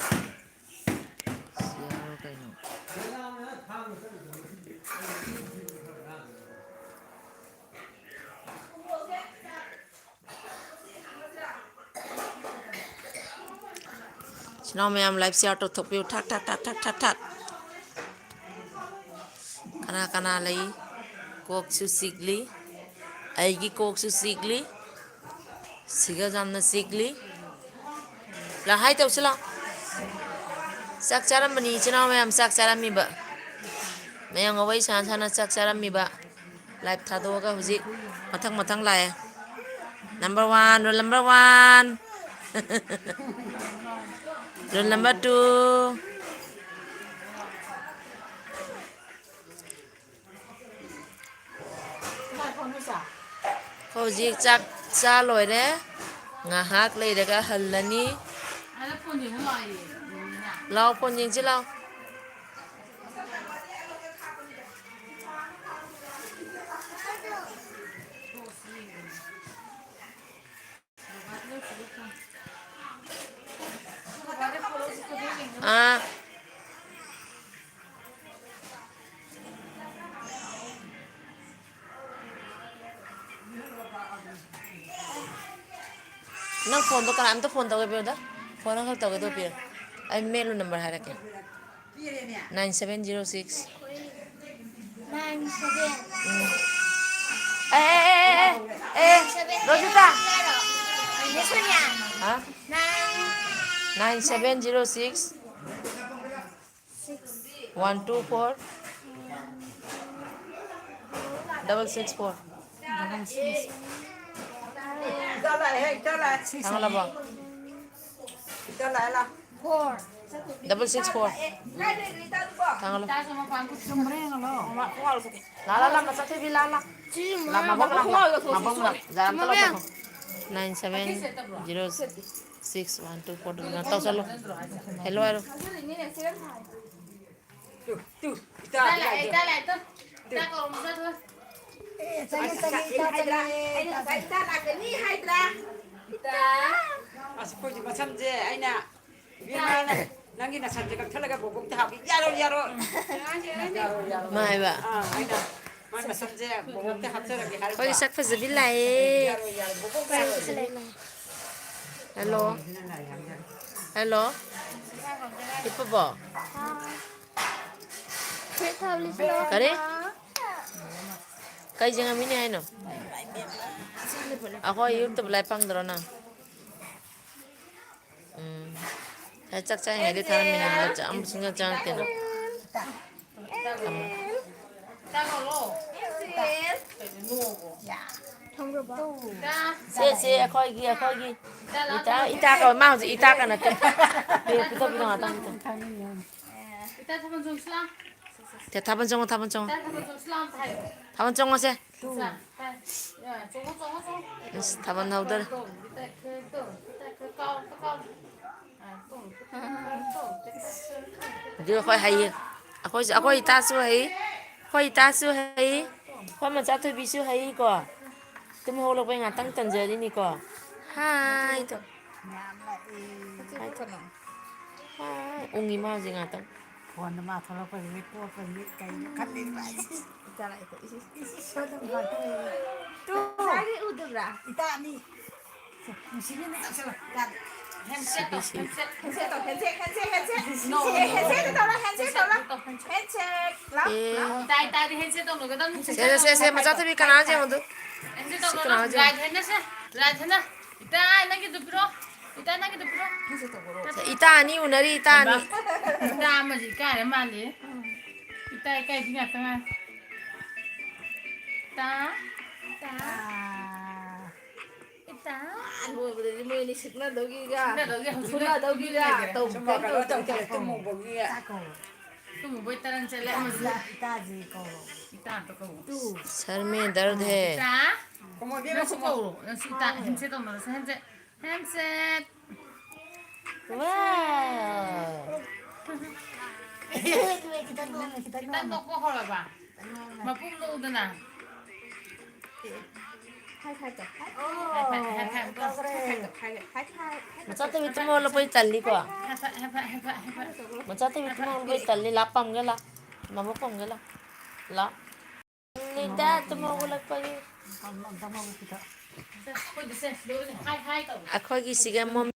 ꯁꯤ ꯌꯥꯔꯣ ꯀꯩꯅꯣ? ꯏꯆꯤꯟ ꯏꯅꯥꯎ ꯃꯌꯥꯝ live share ꯇꯧꯊꯣꯛꯄꯤꯌꯨ꯫ ꯊꯛ, ꯊꯛ, ꯊꯛ꯫ ꯀꯅꯥ ꯀꯅꯥ ꯂꯩ? ꯀꯣꯛꯁꯨ ꯆꯤꯛꯂꯤ꯫ ꯑꯩꯒꯤ ꯀꯣꯛꯁꯨ ꯆꯤꯛꯂꯤ꯫ ꯁꯤꯒ ꯌꯥꯝꯅ ꯆꯤꯛꯂꯤ꯫ ꯂꯥ, ꯍꯥꯏ ꯇꯧꯁꯤ ꯂꯥꯎ꯫ ꯆꯥꯛ ꯆꯥꯔꯝꯕꯅꯤ ꯏꯆꯤꯟ ꯏꯅꯥꯎ ꯃꯌꯥꯝ, ꯆꯥꯛ ꯆꯥꯔꯝꯃꯤꯕ꯫ ꯃꯌꯥꯝꯒ ꯋꯥꯔꯤ ꯁꯥꯟꯅ ꯁꯥꯟꯅ ꯆꯥꯛ ꯆꯥꯔꯝꯃꯤꯕ꯫ Live ꯊꯥꯗꯣꯛꯑꯒ ꯍꯧꯖꯤꯛ ꯃꯊꯪ ꯃꯊꯪ ꯂꯥꯛꯑꯦ꯫ Number one, roll number one꯫ Roll number two꯫ ꯍꯧꯖꯤꯛ ꯆꯥꯛ ꯆꯥ ꯂꯣꯏꯔꯦ꯫ ꯉꯥꯏꯍꯥꯛ ꯂꯩꯔꯒ ꯍꯜꯂꯅꯤ꯫ ꯂꯥꯎ, ꯐꯣꯟ ꯌꯦꯡꯁꯤ ꯂꯥꯎ꯫ ꯑꯥ꯫ ꯅꯪ ꯐꯣꯟꯗꯣ ꯀꯅꯥꯝꯇ ꯐꯣꯟ ꯇꯧꯒꯦ ꯄꯤꯔꯛꯑꯣꯗ꯫ ꯐꯣꯟ ꯑꯃꯈꯛ ꯇꯧꯒꯦ, ꯑꯗꯨꯒ ꯄꯤꯔꯛꯑꯣ꯫ ꯑꯩ ꯃꯦꯠꯂꯨ ꯅꯝꯕꯔ ꯍꯥꯏꯔꯛꯀꯦ꯫ Nine seven zero six꯫ Nine seven꯫ Um. ꯑꯦ, ꯑꯦ, ꯑꯦ, ꯑꯦ, ꯑꯦ, ꯑꯦ, ꯅꯥꯏꯟ ꯁꯚꯦꯟ ꯔꯣꯖꯤꯇꯥ꯫ ꯖꯤꯔꯣ ꯁꯤꯛꯁ ꯍꯥꯏꯔꯣ? ꯅꯦ ꯁꯣꯅꯤꯌꯥ꯫ ꯍꯥ? Nine. Nine seven zero six꯫ Six꯫ One two four꯫ Double six four꯫ Double six꯫ ꯊꯥꯡꯒꯠꯂꯕꯣ? Four꯫ Double six four꯫ ꯊꯥꯡꯒꯠꯂꯣ꯫ ꯂꯥ, ꯂꯥ, ꯂꯥ, ꯃꯆꯥ ꯊꯣꯏꯕꯤ, ꯂꯥ, ꯂꯥ꯫ ꯂꯥ, ꯃꯕꯣꯛ ꯂꯥ, ꯃꯕꯣꯛ ꯂꯥ꯫ ꯖꯥꯔ ꯑꯝꯇ ꯂꯧꯊꯣꯛꯈꯣ꯫ Nine seven zero six one two four two꯫ ꯇꯧꯁꯜꯂꯣ꯫ ꯍꯦꯜꯂꯣ ꯍꯥꯏꯔꯣ꯫ ꯇꯨ, ꯇꯨ, ꯏꯇꯥ, ꯏꯇꯥ ꯂꯥꯛꯑꯦ, ꯏꯇꯥ ꯂꯥꯛꯑꯦ, ꯇꯨ꯫ ꯏꯇꯥ ꯀꯧꯔꯣ, ꯃꯆꯥ ꯊꯣꯏ꯫ ꯑꯦ, ꯆꯪꯉꯦ, ꯆꯪꯉꯦ, ꯏꯇꯥ ꯆꯪꯉꯦ, ꯏꯇꯥ ꯆꯪꯉꯦ꯫ ꯏꯇꯥ ꯂꯥꯛꯀꯅꯤ ꯍꯥꯏꯗ꯭ꯔꯥ? ꯏꯇꯥ꯫ ꯑꯁ, ꯑꯩꯈꯣꯏꯗꯤ ꯃꯁꯝꯁꯦ ꯑꯩꯅ, ꯏꯕꯦꯝꯃ, ꯅꯪꯒꯤ ꯅꯁꯝꯁꯦ ꯀꯛꯊꯠꯂꯒ ꯕꯣꯕꯣꯛꯇ ꯍꯥꯞꯄꯤ꯫ ꯌꯥꯔꯣꯏ, ꯌꯥꯔꯣꯏ꯫ ꯌꯥꯔꯣꯏ, ꯌꯥꯔꯣꯏ꯫ ꯃꯥ ꯍꯥꯏꯕ? ꯑꯥ, ꯑꯩꯅ ꯃꯥꯏ ꯃꯁꯝꯁꯦ ꯕꯣꯕꯣꯛꯇ ꯍꯥꯞꯆꯔꯒꯦ ꯍꯥꯏꯔꯛꯄ꯫ ꯑꯩꯈꯣꯏꯒꯤ ꯁꯛ ꯐꯖꯕꯤ ꯂꯥꯛꯑꯦ꯫ ꯌꯥꯔꯣꯏ, ꯌꯥꯔꯣꯏ, ꯕꯣꯕꯣꯛꯇ ꯍꯥꯞꯆꯔꯒꯦ꯫ ꯍꯦꯜꯂꯣ꯫ ꯍꯦꯜꯂꯣ꯫ ꯍꯤꯞꯄꯕꯣ? ꯐꯨꯔꯤꯠ ꯊꯥꯕ ꯂꯤꯠꯁꯤꯔꯣ? ꯀꯔꯤ? ꯀꯩ ꯌꯦꯡꯉꯝꯃꯤꯅꯦ ꯍꯥꯏꯅꯣ? ꯑꯩꯈꯣꯏ ꯌꯨꯇꯨꯕ ꯂꯥꯏ ꯄꯪꯗ꯭ꯔꯣ ꯅꯪ? ꯎꯝ꯫ ꯉꯁꯥꯏ ꯆꯥꯛ ꯆꯥꯔꯤꯉꯩꯗ ꯊꯥꯔꯝꯃꯤꯅꯦ, ꯑꯃ ꯁꯨꯡꯆꯪ ꯆꯪꯉꯛꯇꯦ ꯅꯪ꯫ ꯊꯝꯃꯣ꯫ ꯊꯝꯈ꯭ꯔꯕꯣ? ꯁꯦ, ꯁꯦ, ꯑꯩꯈꯣꯏꯒꯤ, ꯑꯩꯈꯣꯏꯒꯤ ꯏꯇꯥ, ꯏꯇꯥ ꯀꯧ-, ꯃꯥ ꯍꯧꯖꯤꯛ ꯏꯇꯥ ꯀꯧ ꯅꯠꯇꯦ꯫ ꯄꯤꯔꯛ-, ꯄꯤꯊꯣꯛ, ꯄꯤꯊꯣꯛ, ꯉꯥꯛꯇꯪ ꯄꯤꯊꯣꯛ꯫ ꯏꯇꯥ ꯊꯥꯕꯜ ꯆꯣꯡꯁꯤ ꯂꯥꯎ꯫ ꯁꯦ, ꯊꯥꯕꯜ ꯆꯣꯡꯉꯣ, ꯊꯥꯕꯜ ꯆꯣꯡꯉꯣ꯫ ꯊꯥꯕꯜ ꯆꯣꯡꯉꯣꯁꯦ꯫ ꯑꯗꯨ ꯑꯩꯈꯣꯏ ꯍꯩꯌꯦ꯫ ꯑꯩꯈꯣꯏꯁꯨ, ꯑꯩꯈꯣꯏ ꯏꯇꯥꯁꯨ ꯍꯩ꯫ ꯑꯩꯈꯣꯏ ꯏꯇꯥꯁꯨ ꯍꯩ꯫ ꯑꯩꯈꯣꯏ ꯃꯆꯥ ꯊꯣꯏꯕꯤꯁꯨ ꯍꯩꯀꯣ꯫ ꯇꯨꯝ ꯍꯧꯒꯠꯂꯛꯄꯩ ꯉꯥꯛꯇꯪ ꯇꯟꯖꯔꯤꯅꯤꯀꯣ꯫ ꯍꯥꯏ ꯇꯧ꯫ ꯍꯥꯏ ꯇꯧ꯫ ꯍꯥꯏ꯫ ꯎꯪꯉꯤ ꯃꯥ ꯍꯧꯖꯤꯛ ꯉꯥꯛꯇꯪ꯫ ꯐꯣꯟꯗ ꯃꯥ ꯊꯣꯛꯂꯛꯄꯁꯤꯗꯤ ꯄꯣꯛꯄꯁꯤꯗꯤ ꯀꯩꯅꯣ ꯈꯜꯂꯤꯕ ꯑꯩꯁꯦ꯫ ꯏꯆꯥ ꯂꯥꯛꯑꯦꯀꯣ, ꯏꯁ, ꯏꯁ, ꯏꯁ, ꯁꯣꯝꯗ ꯉꯥꯛꯇꯪ ꯂꯩꯔꯦ꯫ ꯇꯨ꯫ ꯉꯁꯥꯏꯒꯤ ꯎꯗꯕ꯭ꯔꯥ? ꯏꯇꯥ ꯑꯅꯤ꯫ ꯅꯨꯡꯁꯤꯕꯤꯅ ꯇꯧꯁꯜꯂꯣ꯫ ꯌꯥꯗꯦ꯫ ꯍꯦꯟꯁꯦꯠ ꯇꯧ, ꯍꯦꯟꯁꯦꯠ, ꯍꯦꯟꯁꯦꯠ, ꯍꯦꯟꯁꯦꯠ, ꯍꯦꯟꯁꯦꯠ꯫ ꯅꯣ, ꯅꯣ, ꯅꯣ, ꯍꯦꯟꯁꯦꯠ ꯇꯧꯔꯣ, ꯍꯦꯟꯁꯦꯠ ꯇꯧꯔꯣ꯫ ꯍꯦꯟꯁꯦꯠ꯫ ꯂꯥꯎ, ꯑꯦ꯫ ꯂꯥꯎ꯫ ꯏꯇꯥ, ꯏꯇꯥꯗꯤ ꯍꯦꯟꯁꯦꯠ ꯇꯧꯅꯒꯗꯕꯅꯤ꯫ ꯁꯦ, ꯁꯦ, ꯁꯦ, ꯁꯦ, ꯃꯆꯥ ꯊꯣꯏꯕꯤ ꯀꯅꯥꯅꯣ ꯌꯦꯡꯉꯣ ꯑꯗꯨ꯫ ꯍꯦꯟꯁꯦꯠ ꯁꯤ ꯇꯧꯅꯔꯣ꯫ ꯀꯅꯥꯅꯣ ꯌꯦꯡꯉꯣ꯫ ꯔꯥꯏꯠ ꯍꯦꯟꯅ ꯁꯦ, ꯔꯥꯏꯠ ꯍꯦꯟꯅ꯫ ꯏꯇꯥ, ꯅꯪꯒꯤꯗꯨ ꯄꯤꯔꯣ꯫ ꯏꯇꯥ, ꯅꯪꯒꯤꯗꯨ ꯄꯤꯔꯣ꯫ ꯁꯦ, ꯏꯇꯥ ꯑꯅꯤ ꯎꯅꯔꯤ, ꯏꯇꯥ ꯑꯅꯤ꯫ ꯏꯇꯥ ꯑꯃꯁꯤ ꯏꯀꯥꯏꯔ ꯃꯥꯜꯂꯦ꯫ ꯏꯇꯥ ꯏꯀꯥꯏꯕꯤ ꯉꯥꯛꯇ ꯉꯥꯏꯔꯦ꯫ ꯏꯇꯥ, ꯏꯇꯥ꯫ ꯑꯥ꯫ ꯏꯇꯥ꯫ ꯑꯍꯥꯟꯕ ꯑꯣꯏꯕꯗꯗꯤ ꯃꯣꯏ ꯑꯅꯤ ꯁꯤꯛꯅꯗꯧꯒꯤꯒ ꯁꯤꯛꯅꯗꯧꯒꯤ ꯍꯧꯖꯤꯛꯅ ꯐꯨꯅꯗꯧꯒꯤꯒ ꯇꯧ-, ꯁꯨꯝ ꯀꯩꯝ ꯇꯧꯗꯦ꯫ ꯇꯧꯁꯜꯂꯦ, ꯇꯨꯝꯃꯨꯕꯒꯤ꯫ ꯇꯨꯝꯃꯨꯕꯩ ꯇꯔꯪ ꯆꯠꯂꯦ ꯑꯃꯁꯨ꯫ ꯏꯇꯥ, ꯏꯇꯥꯁꯤ ꯀꯧꯔꯣ꯫ ꯏꯇꯥ ꯑꯝꯇ ꯀꯧꯔꯣ꯫ ꯇꯨ꯫ ꯁꯔ ꯃꯦ ꯗꯔꯗ ꯍꯦ꯫ ꯏꯇꯥ꯫ ꯅꯪꯁꯨ ꯀꯧꯔꯣ꯫ ꯅꯪꯁꯨ ꯏꯇꯥ ꯍꯦꯟꯁꯦꯠ ꯇꯧꯅꯔꯁꯦ, ꯍꯦꯟꯁꯦꯠ꯫ ꯍꯦꯟꯁꯦꯠ꯫ ꯋꯥꯎ꯫ ꯈꯤꯇꯪ ꯅꯣꯛꯄ ꯍꯧꯔꯕ? ꯃꯄꯨꯝ ꯅꯣꯛꯎꯗꯅ꯫ ꯍꯥꯏ ꯐꯥꯏꯚ ꯇꯧ꯫ ꯍꯥꯏ ꯐꯥꯏꯚ, ꯍꯥꯏ ꯐꯥꯏꯚ꯫ ꯃꯆꯥ ꯇꯨꯃꯤ ꯇꯨꯝ ꯍꯧꯒꯠꯂꯛꯄꯩ ꯇꯜꯂꯤꯀꯣ꯫ ꯍꯥꯏ ꯐꯥꯏꯚ, ꯍꯥꯏ ꯐꯥꯏꯚ, ꯍꯥꯏ ꯐꯥꯏꯚ, ꯍꯥꯏ ꯐꯥꯏꯚ꯫ ꯃꯆꯥ ꯇꯨꯃꯤ ꯇꯨꯝ ꯍꯧꯒꯠꯂꯛꯄꯩ ꯇꯜꯂꯤ꯫ ꯂꯥ ꯄꯝꯒꯦ ꯂꯥ꯫ ꯃꯕꯣꯛ ꯄꯝꯒꯦ ꯂꯥ꯫ ꯂꯥ꯫ ꯇꯜꯂꯤꯗ ꯇꯨꯝ ꯍꯧꯒꯠꯂꯛꯄꯒꯤ꯫ ꯍꯥꯏ ꯐꯥꯏꯚ ꯇꯧ꯫ ꯑꯩꯈꯣꯏꯒꯤ ꯁꯤꯒ ꯃꯣꯝ